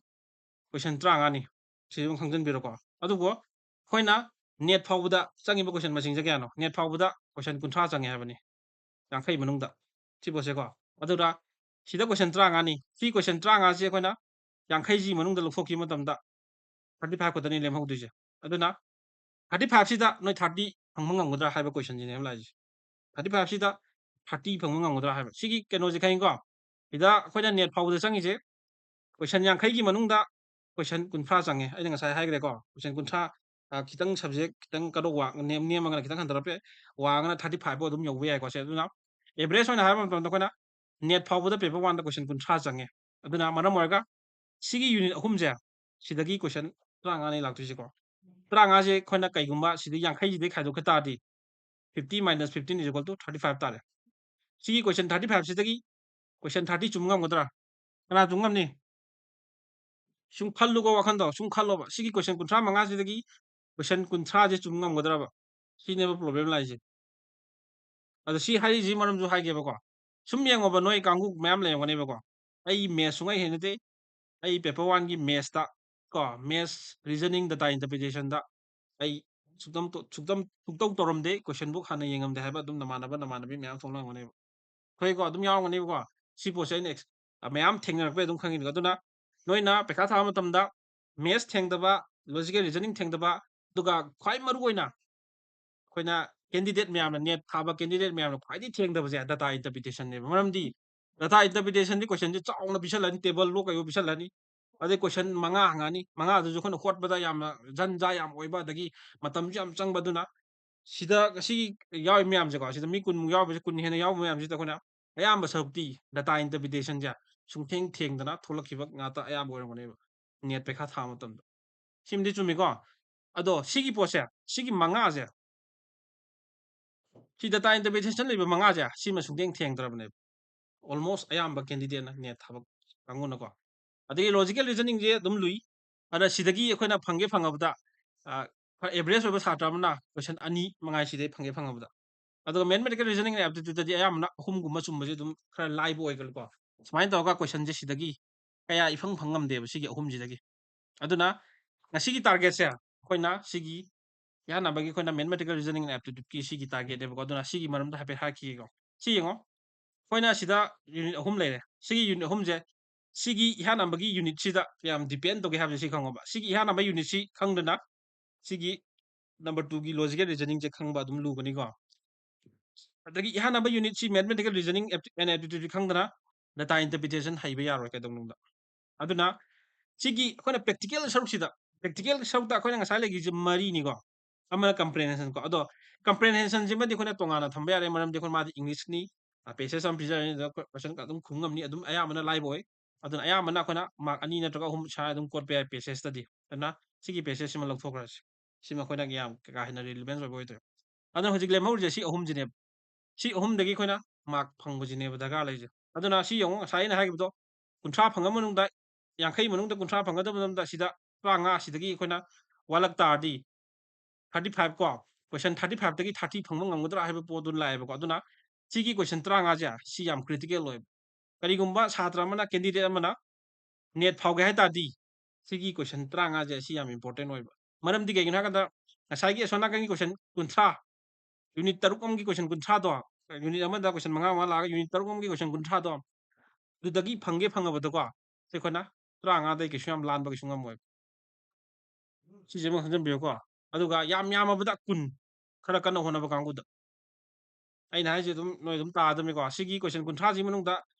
question ꯇꯔꯥꯃꯉꯥꯅꯤ꯫ ꯁꯤ ꯑꯗꯨꯝ ꯈꯪꯖꯤꯟꯕꯤꯔꯣꯀꯣ꯫ ꯑꯗꯨꯕꯨ ꯑꯩꯈꯣꯏꯅ NET ꯐꯥꯎꯕꯗ ꯆꯪꯉꯤꯕ question ꯃꯁꯤꯡꯁꯦ ꯀꯌꯥꯅꯣ? NET ꯐꯥꯎꯕꯗ question ꯀꯨꯟꯊ꯭ꯔꯥ ꯆꯪꯉꯦ ꯍꯥꯏꯕꯅꯤ꯫ ꯌꯥꯡꯈꯩ ꯃꯅꯨꯡꯗ꯫ ꯁꯤ ꯄꯣꯠꯁꯦꯀꯣ꯫ ꯑꯗꯨꯗ ꯁꯤꯗ question ꯇꯔꯥꯃꯉꯥꯅꯤ꯫ ꯁꯤ question ꯇꯔꯥꯃꯉꯥꯁꯦ ꯑꯩꯈꯣꯏꯅ ꯌꯥꯡꯈꯩꯁꯤ ꯃꯅꯨꯡꯗ ꯂꯧꯊꯣꯛꯈꯤꯕ ꯃꯇꯝꯗ thirty five ꯈꯛꯇꯅꯤ ꯂꯦꯝꯍꯧꯗꯣꯏꯁꯦ꯫ ꯑꯗꯨꯅ thirty five ꯁꯤꯗ ꯅꯣꯏ thirty ꯐꯪꯕ ꯉꯝꯒꯗ꯭ꯔꯥ ꯍꯥꯏꯕ question ꯁꯤꯅꯦꯕ ꯂꯥꯛꯏꯁꯦ꯫ Thirty five ꯁꯤꯗ thirty ꯐꯪꯕ ꯉꯝꯒꯗ꯭ꯔꯥ ꯍꯥꯏꯕ꯫ ꯁꯤꯒꯤ ꯀꯩꯅꯣꯁꯦ ꯈꯪꯉꯤꯀꯣ? ꯁꯤꯗ ꯑꯩꯈꯣꯏꯅ NET ꯐꯥꯎꯕꯗ ꯆꯪꯉꯤꯁꯦ question ꯌꯥꯡꯈꯩꯒꯤ ꯃꯅꯨꯡꯗ question ꯀꯨꯟꯊ꯭ꯔꯥ ꯆꯪꯉꯦ꯫ ꯑꯩꯅ ꯉꯁꯥꯏ ꯍꯥꯏꯈ꯭ꯔꯦꯀꯣ, question ꯀꯨꯟꯊ꯭ꯔꯥ, ꯑ, ꯈꯤꯇꯪ subject ꯈꯤꯇꯪ cut off ꯋꯥꯡ-, ꯅꯦꯝ-, ꯅꯦꯝꯃꯒꯅ ꯈꯤꯇꯪ ꯍꯟꯊꯔꯛꯄ ꯌꯥꯏ, ꯋꯥꯡꯉꯒꯅ thirty five ꯐꯥꯎ ꯑꯗꯨꯝ ꯌꯧꯕ ꯌꯥꯏꯀꯣ꯫ ꯁꯦ, ꯑꯗꯨꯅ average ꯑꯣꯏꯅ ꯍꯥꯏꯕ ꯃꯇꯝꯗ ꯑꯩꯈꯣꯏꯅ NET ꯐꯥꯎꯕꯗ paper oneꯗ question ꯀꯨꯟꯊ꯭ꯔꯥ ꯆꯪꯉꯦ꯫ ꯑꯗꯨꯅ ꯃꯔꯝ ꯑꯣꯏꯔꯒ ꯁꯤꯒꯤ unit ꯑꯍꯨꯝꯁꯦ, ꯁꯤꯗꯒꯤ question ꯇꯔꯥꯃꯉꯥꯅꯤ ꯂꯥꯛꯇꯣꯏꯁꯦꯀꯣ꯫ ꯇꯔꯥꯃꯉꯥꯁꯦ ꯑꯩꯈꯣꯏꯅ ꯀꯩꯒꯨꯝꯕ ꯁꯤꯗ ꯌꯥꯡꯈꯩꯁꯤꯗꯒꯤ ꯈꯥꯏꯗꯣꯛꯈꯤ ꯇꯥꯔꯗꯤ, fifty minus fifteen is equal to thirty five ꯇꯥꯔꯦ꯫ ꯁꯤꯒꯤ question thirty five ꯁꯤꯗꯒꯤ question thirty ꯆꯨꯝ ꯉꯝꯒꯗ꯭ꯔꯥ? ꯀꯅꯥ ꯆꯨꯝ ꯉꯝꯅꯤ? ꯁꯨꯝ ꯈꯜꯂꯨꯀꯣ, ꯋꯥꯈꯟꯗꯣ ꯁꯨꯝ ꯈꯜꯂꯣꯕ꯫ ꯁꯤꯒꯤ question ꯀꯨꯟꯊ꯭ꯔꯥ ꯃꯉꯥꯁꯤꯗꯒꯤ question ꯀꯨꯟꯊ꯭ꯔꯥꯁꯦ ꯆꯨꯝ ꯉꯝꯒꯗ꯭ꯔꯕ? ꯁꯤꯅꯦꯕ problem ꯂꯥꯛꯏꯁꯦ꯫ ꯑꯗꯣ ꯁꯤ ꯍꯥꯏꯔꯤꯁꯤ ꯃꯔꯝꯁꯨ ꯍꯥꯏꯒꯦꯕꯀꯣ꯫ ꯁꯨꯝ ꯌꯦꯡꯉꯣꯕ, ꯅꯣꯏ ꯀꯥꯡꯕꯨ ꯃꯌꯥꯝ ꯂꯩꯔꯝꯒꯅꯦꯕꯀꯣ꯫ ꯑꯩ maths ꯁꯨꯡꯍꯩ ꯍꯩꯅꯗꯦ꯫ ꯑꯩ paper oneꯒꯤ mathsꯇ ꯀꯣ, maths, reasoning, data interpretationꯗ ꯑꯩ ꯁꯨꯛꯇꯝ ꯇꯣ-, ꯁꯨꯛꯇꯝ, ꯁꯨꯛꯇꯧ ꯇꯧꯔꯝꯗꯦ, question book ꯍꯥꯟꯅ ꯌꯦꯡꯉꯝꯗꯦ ꯍꯥꯏꯕ ꯑꯗꯨꯝ ꯅꯃꯥꯟꯅꯕ, ꯅꯃꯥꯟꯅꯕꯤ ꯃꯌꯥꯝ ꯊꯣꯛꯂꯝꯒꯅꯦꯕ꯫ ꯑꯩꯈꯣꯏꯀꯣ ꯑꯗꯨꯝ ꯌꯥꯎꯔꯝꯒꯅꯦꯕꯀꯣ꯫ ꯁꯤ ꯄꯣꯠꯁꯦ ꯑꯩꯅ ex-, ꯑ, ꯃꯌꯥꯝ ꯊꯦꯡꯅꯔꯛꯄꯩ ꯑꯗꯨꯝ ꯈꯪꯉꯤꯅꯤꯀꯣ꯫ ꯑꯗꯨꯅ ꯅꯣꯏꯅ ꯄꯩꯈꯥ ꯊꯥꯕ ꯃꯇꯝꯗ maths ꯊꯦꯡꯗꯕ, logical reasoning ꯊꯦꯡꯗꯕ, ꯑꯗꯨꯒ ꯈ꯭ꯋꯥꯏ ꯃꯔꯨ ꯑꯣꯏꯅ ꯑꯩꯈꯣꯏꯅ candidate ꯃꯌꯥꯝꯅ, NET ꯊꯥꯕ candidate ꯃꯌꯥꯝꯅ ꯈ꯭ꯋꯥꯏꯗꯒꯤ ꯊꯦꯡꯗꯕꯁꯦ data interpretationꯅꯦꯕ꯫ ꯃꯔꯝꯗꯤ data interpretationꯗꯤ questionꯁꯦ ꯆꯥꯎꯅ ꯄꯤꯁꯜꯂꯅꯤ, tableꯂꯣ ꯀꯩꯋꯣ ꯄꯤꯁꯜꯂꯅꯤ, ꯑꯗꯩ question ꯃꯉꯥ ꯍꯪꯉꯛꯑꯅꯤ, ꯃꯉꯥꯗꯨꯁꯨ ꯑꯩꯈꯣꯏꯅ ꯍꯣꯠꯄꯗ ꯌꯥꯝꯅ ꯖꯟꯖꯥ ꯌꯥꯝ ꯑꯣꯏꯕ, ꯑꯗꯒꯤ ꯃꯇꯝꯁꯨ ꯌꯥꯝ ꯆꯪꯕ꯫ ꯑꯗꯨꯅ ꯁꯤꯗ ꯁꯤ ꯌꯥꯎꯔꯤ ꯃꯌꯥꯝꯁꯦꯀꯣ, ꯁꯤꯗ ꯃꯤ ꯀꯨꯟꯃꯨꯛ ꯌꯥꯎꯔꯤꯕꯁꯦ, ꯀꯨꯟ ꯍꯦꯟꯅ ꯌꯥꯎꯕ ꯃꯌꯥꯝꯁꯤꯗ ꯑꯩꯈꯣꯏꯅ ꯑꯌꯥꯝꯕ ꯁꯔꯨꯛꯇꯤ data interpretationꯁꯦ ꯁꯨꯡꯊꯦꯡ ꯊꯦꯡꯗꯅ ꯊꯣꯛꯂꯛꯈꯤꯕ ꯉꯥꯛꯇ ꯑꯌꯥꯝꯕ ꯑꯣꯏꯔꯝꯒꯅꯦꯕ, NET ꯄꯩꯈꯥ ꯊꯥꯕ ꯃꯇꯝꯗ꯫ ꯁꯤꯃꯗꯤ ꯆꯨꯝꯃꯤꯀꯣ? ꯑꯗꯣ ꯁꯤꯒꯤ ꯄꯣꯠꯁꯦ, ꯁꯤꯒꯤ ꯃꯉꯥꯁꯦ, ꯁꯤ data interpretation ꯂꯩꯕ ꯃꯉꯥꯁꯦ, ꯁꯤꯃ ꯁꯨꯡꯊꯦꯡ ꯊꯦꯡꯗ꯭ꯔꯕꯅꯦꯕ꯫ Almost ꯑꯌꯥꯝꯕ candidateꯅ, NET ꯊꯥꯕ ꯀꯥꯡꯕꯨꯅꯀꯣ꯫ ꯑꯗꯒꯤ logical reasoningꯁꯦ ꯑꯗꯨꯝ ꯂꯨꯏ꯫ ꯑꯗ ꯁꯤꯗꯒꯤ ꯑꯩꯈꯣꯏꯅ ꯐꯪꯒꯦ ꯐꯪꯉꯕꯗ ꯑꯦꯚꯔꯦꯖ ꯑꯣꯏꯕ ꯁꯥꯇ꯭ꯔ ꯑꯃꯅ ꯀꯣꯏꯁꯟ ꯑꯅꯤ ꯃꯉꯥꯏ ꯁꯤꯗꯩ ꯐꯪꯒꯦ ꯐꯪꯉꯕꯗ꯫ ꯑꯗꯨꯒ ꯃꯦꯊꯃꯦꯇꯤꯀꯦꯜ ꯔꯤꯖꯅꯤꯡ ꯑꯦꯟ ꯑꯦꯞꯇꯤꯇ꯭ꯌꯨꯠꯇꯗꯤ ꯑꯌꯥꯝꯕꯅ ꯑꯍꯨꯝꯒꯨꯝꯕ ꯆꯨꯝꯕꯁꯦ ꯑꯗꯨꯝ ꯈꯔ ꯂꯥꯏꯕ ꯑꯣꯏꯒꯜꯂꯤꯀꯣ꯫ ꯁꯨꯃꯥꯏꯅ ꯇꯧꯔꯒ ꯀꯣꯏꯁꯟꯁꯦ ꯁꯤꯗꯒꯤ ꯀꯌꯥ ꯏꯐꯪ ꯐꯪ ꯉꯝꯗꯦꯕ ꯁꯤꯒꯤ ꯑꯍꯨꯝꯁꯤꯗꯒꯤ꯫ ꯑꯗꯨꯅ ꯉꯁꯤꯒꯤ ꯇꯥꯔꯒꯦꯠꯁꯦ ꯑꯩꯈꯣꯏꯅ ꯁꯤꯒꯤ ꯏꯍꯥꯟ ꯍꯥꯟꯕꯒꯤ ꯑꯩꯈꯣꯏꯅ ꯃꯦꯊꯃꯦꯇꯤꯀꯦꯜ ꯔꯤꯖꯅꯤꯡ ꯑꯦꯟ ꯑꯦꯞꯇꯤꯇ꯭ꯌꯨꯠꯀꯤ ꯁꯤꯒꯤ ꯇꯥꯔꯒꯦꯠꯅꯦꯕꯀꯣ꯫ ꯑꯗꯨꯅ ꯁꯤꯒꯤ ꯃꯔꯝꯗ ꯍꯥꯏꯐꯦꯠ ꯍꯥꯏꯈꯤꯒꯦꯀꯣ꯫ ꯁꯤ ꯌꯦꯡꯉꯣ, ꯑꯩꯈꯣꯏꯅ ꯁꯤꯗ ꯌꯨꯅꯤꯠ ꯑꯍꯨꯝ ꯂꯩꯔꯦ꯫ ꯁꯤꯒꯤ ꯌꯨꯅꯤꯠ ꯑꯍꯨꯝꯁꯦ ꯁꯤꯒꯤ ꯏꯍꯥꯟ ꯍꯥꯟꯕꯒꯤ ꯌꯨꯅꯤꯠꯁꯤꯗ ꯀꯌꯥꯝ ꯗꯤꯄꯦꯟ ꯇꯧꯒꯦ ꯍꯥꯏꯕꯁꯦ ꯁꯤ ꯈꯪꯉꯣꯕ꯫ ꯁꯤꯒꯤ ꯏꯍꯥꯟ ꯍꯥꯟꯕ ꯌꯨꯅꯤꯠꯁꯤ ꯈꯪꯗꯅ ꯁꯤꯒꯤ ꯅꯝꯕꯔ ꯇꯨꯒꯤ ꯂꯣꯖꯤꯀꯦꯜ ꯔꯤꯖꯅꯤꯡꯁꯦ ꯈꯪꯕ ꯑꯗꯨꯝ ꯂꯨꯒꯅꯤꯀꯣ꯫ ꯑꯗꯒꯤ ꯏꯍꯥꯟ ꯍꯥꯟꯕ ꯌꯨꯅꯤꯠꯁꯤ ꯃꯦꯊꯃꯦꯇꯤꯀꯦꯜ ꯔꯤꯖꯅꯤꯡ ꯑꯦꯟ ꯑꯦꯞꯇꯤꯇ꯭ꯌꯨꯠ ꯈꯪꯗꯅ ꯗꯥꯇꯥ ꯏꯟꯇꯔꯄ꯭ꯔꯤꯇꯦꯁꯟ ꯍꯩꯕ ꯌꯥꯔꯣꯏ ꯀꯩꯗꯧꯅꯨꯡꯗ꯫ ꯑꯗꯨꯅ ꯁꯤꯒꯤ ꯑꯩꯈꯣꯏꯅ ꯄ꯭ꯔꯦꯛꯇꯤꯀꯦꯜ ꯁꯔꯨꯛꯁꯤꯗ, ꯄ꯭ꯔꯦꯛꯇꯤꯀꯦꯜ ꯁꯔꯨꯛꯇ ꯑꯩꯈꯣꯏꯅ ꯉꯁꯥꯏ ꯂꯩꯈꯤꯁꯦ ꯃꯔꯤꯅꯤꯀꯣ꯫ ꯑꯃꯅ ꯀꯝꯄ꯭ꯔꯦꯟꯍꯦꯟꯁꯟ ꯀꯣ꯫ ꯑꯗꯣ ꯀꯝꯄ꯭ꯔꯦꯟꯍꯦꯟꯁꯟꯁꯤꯃꯗꯤ ꯑꯩꯈꯣꯏꯅ ꯇꯣꯉꯥꯟꯅ ꯊꯝꯕ ꯌꯥꯔꯦ, ꯃꯔꯝꯗꯤ ꯑꯩꯈꯣꯏ ꯃꯥꯗꯤ ꯏꯪꯂꯤꯁꯅꯤ, ꯄꯦꯁꯦꯖ ꯑꯃ ꯄꯤꯖꯔꯅꯤ, ꯑꯗꯨꯗ ꯀꯣꯏꯁꯟ ꯑꯗꯨꯝ ꯈꯨꯝ ꯉꯝꯅꯤ, ꯑꯗꯨꯝ ꯑꯌꯥꯝꯕꯅ ꯂꯥꯏꯕ ꯑꯣꯏ꯫ ꯑꯗꯨꯅ ꯑꯌꯥꯝꯕꯅ ꯑꯩꯈꯣꯏꯅ ꯃꯥꯔꯛ ꯑꯅꯤ ꯅꯠꯇ꯭ꯔꯒ ꯑꯍꯨꯝ ꯁꯥꯏ ꯑꯗꯨꯝ ꯀꯣꯠꯄ ꯌꯥꯏ ꯄꯦꯁꯦꯖꯇꯗꯤ꯫ ꯑꯗꯨꯅ ꯁꯤꯒꯤ ꯄꯦꯁꯦꯖꯁꯤꯃ ꯂꯧꯊꯣꯛꯈ꯭ꯔꯁꯤ꯫ ꯁꯤꯃ ꯑꯩꯈꯣꯏꯅ ꯌꯥꯝ ꯀꯥ ꯍꯦꯟꯅ ꯔꯤꯂꯤꯚꯦꯟꯁ ꯑꯣꯏꯕ ꯑꯣꯏꯗ꯭ꯔꯦ꯫ ꯑꯗꯨꯅ ꯍꯧꯖꯤꯛ ꯂꯦꯝꯍꯧꯔꯤꯁꯦ ꯁꯤ ꯑꯍꯨꯝꯁꯤꯅꯦꯕ꯫ ꯁꯤ ꯑꯍꯨꯝꯗꯒꯤ ꯑꯩꯈꯣꯏꯅ ꯃꯥꯔꯛ ꯐꯪꯕꯁꯤꯅꯦꯕ ꯗꯔꯀꯥꯔ ꯂꯩꯔꯤꯁꯦ꯫ ꯑꯗꯨꯅ ꯁꯤ ꯌꯦꯡꯉꯨ, ꯉꯁꯥꯏ ꯑꯩꯅ ꯍꯥꯏꯈꯤꯕꯗꯣ ꯀꯨꯟꯊ꯭ꯔꯥ ꯐꯪꯉ ꯃꯅꯨꯡꯗ, ꯌꯥꯡꯈꯩ ꯃꯅꯨꯡꯗ ꯀꯨꯟꯊ꯭ꯔꯥ ꯐꯪꯒꯗꯕ ꯃꯇꯝꯗ ꯁꯤꯗ ꯇꯔꯥꯃꯉꯥ ꯁꯤꯗꯒꯤ ꯑꯩꯈꯣꯏꯅ ꯋꯥꯠꯂꯛ ꯇꯥꯔꯗꯤ ꯊꯥꯔꯇꯤ ꯐꯥꯏꯚ ꯀꯣ, ꯀꯣꯏꯁꯟ ꯊꯥꯔꯇꯤ ꯐꯥꯏꯚꯇꯒꯤ ꯊꯥꯔꯇꯤ ꯐꯪꯕ ꯉꯝꯒꯗ꯭ꯔꯥ ꯍꯥꯏꯕ ꯄꯣꯠꯇꯨ ꯂꯥꯛꯑꯦꯕꯀꯣ꯫ ꯑꯗꯨꯅ ꯁꯤꯒꯤ ꯀꯣꯏꯁꯟ ꯇꯔꯥꯃꯉꯥꯁꯦ ꯁꯤ ꯌꯥꯝ ꯀ꯭ꯔꯤꯇꯤꯀꯦꯜ ꯑꯣꯏꯕ꯫ ꯀꯔꯤꯒꯨꯝꯕ ꯁꯥꯇ꯭ꯔ ꯑꯃꯅ, ꯀꯦꯟꯗꯤꯗꯦꯠ ꯑꯃꯅ ꯅꯦꯠ ꯐꯥꯎꯒꯦ ꯍꯥꯏ ꯇꯥꯔꯗꯤ ꯁꯤꯒꯤ ꯀꯣꯏꯁꯟ ꯇꯔꯥꯃꯉꯥꯁꯦ ꯁꯤ ꯌꯥꯝ ꯏꯝꯄꯣꯔꯇꯦꯟ ꯑꯣꯏꯕ꯫ ꯃꯔꯝꯗꯤ ꯀꯩꯒꯤꯅꯣ ꯍꯥꯏ ꯀꯥꯟꯗ ꯉꯁꯥꯏꯒꯤ ꯑꯁꯣꯝ ꯅꯥꯀꯟꯒꯤ ꯀꯣꯏꯁꯟ ꯀꯨꯟꯊ꯭ꯔꯥ, ꯌꯨꯅꯤꯠ ꯇꯔꯨꯛ ꯑꯃꯒꯤ ꯀꯣꯏꯁꯟ ꯀꯨꯟꯊ꯭ꯔꯥꯗꯣ, ꯌꯨꯅꯤꯠ ꯑꯃꯗ ꯀꯣꯏꯁꯟ ꯃꯉꯥ ꯃꯉꯥ ꯂꯥꯛꯑꯒ ꯌꯨꯅꯤꯠ ꯇꯔꯨꯛ ꯑꯃꯒꯤ ꯀꯣꯏꯁꯟ ꯀꯨꯟꯊ꯭ꯔꯥꯗꯣ ꯑꯗꯨꯗꯒꯤ ꯐꯪꯒꯦ ꯐꯪꯉꯕꯗꯀꯣ ꯁꯤ ꯑꯩꯈꯣꯏꯅ ꯇꯔꯥꯃꯉꯥꯗꯩ ꯀꯩꯁꯨ ꯌꯥꯝ ꯂꯥꯟꯕ ꯀꯩꯁꯨ ꯉꯝꯃꯣꯏꯕ꯫ ꯁꯤꯁꯦ ꯑꯃ ꯈꯪꯖꯟꯕꯤꯌꯨꯀꯣ꯫ ꯑꯗꯨꯒ ꯌꯥꯝ ꯌꯥꯝꯃꯕꯗ ꯀꯨꯟ, ꯈꯔ ꯀꯟꯅ ꯍꯣꯠꯅꯕ ꯀꯥꯡꯕꯨꯗ꯫ ꯑꯩꯅ ꯍꯥꯏꯁꯦ ꯑꯗꯨꯝ ꯅꯣꯏ ꯑꯗꯨꯝ ꯇꯥꯗꯕꯅꯤꯀꯣ꯫ ꯁꯤꯒꯤ ꯀꯣꯏꯁꯟ ꯀꯨꯟꯊ꯭ꯔꯥꯁꯤ ꯃꯅꯨꯡꯗ,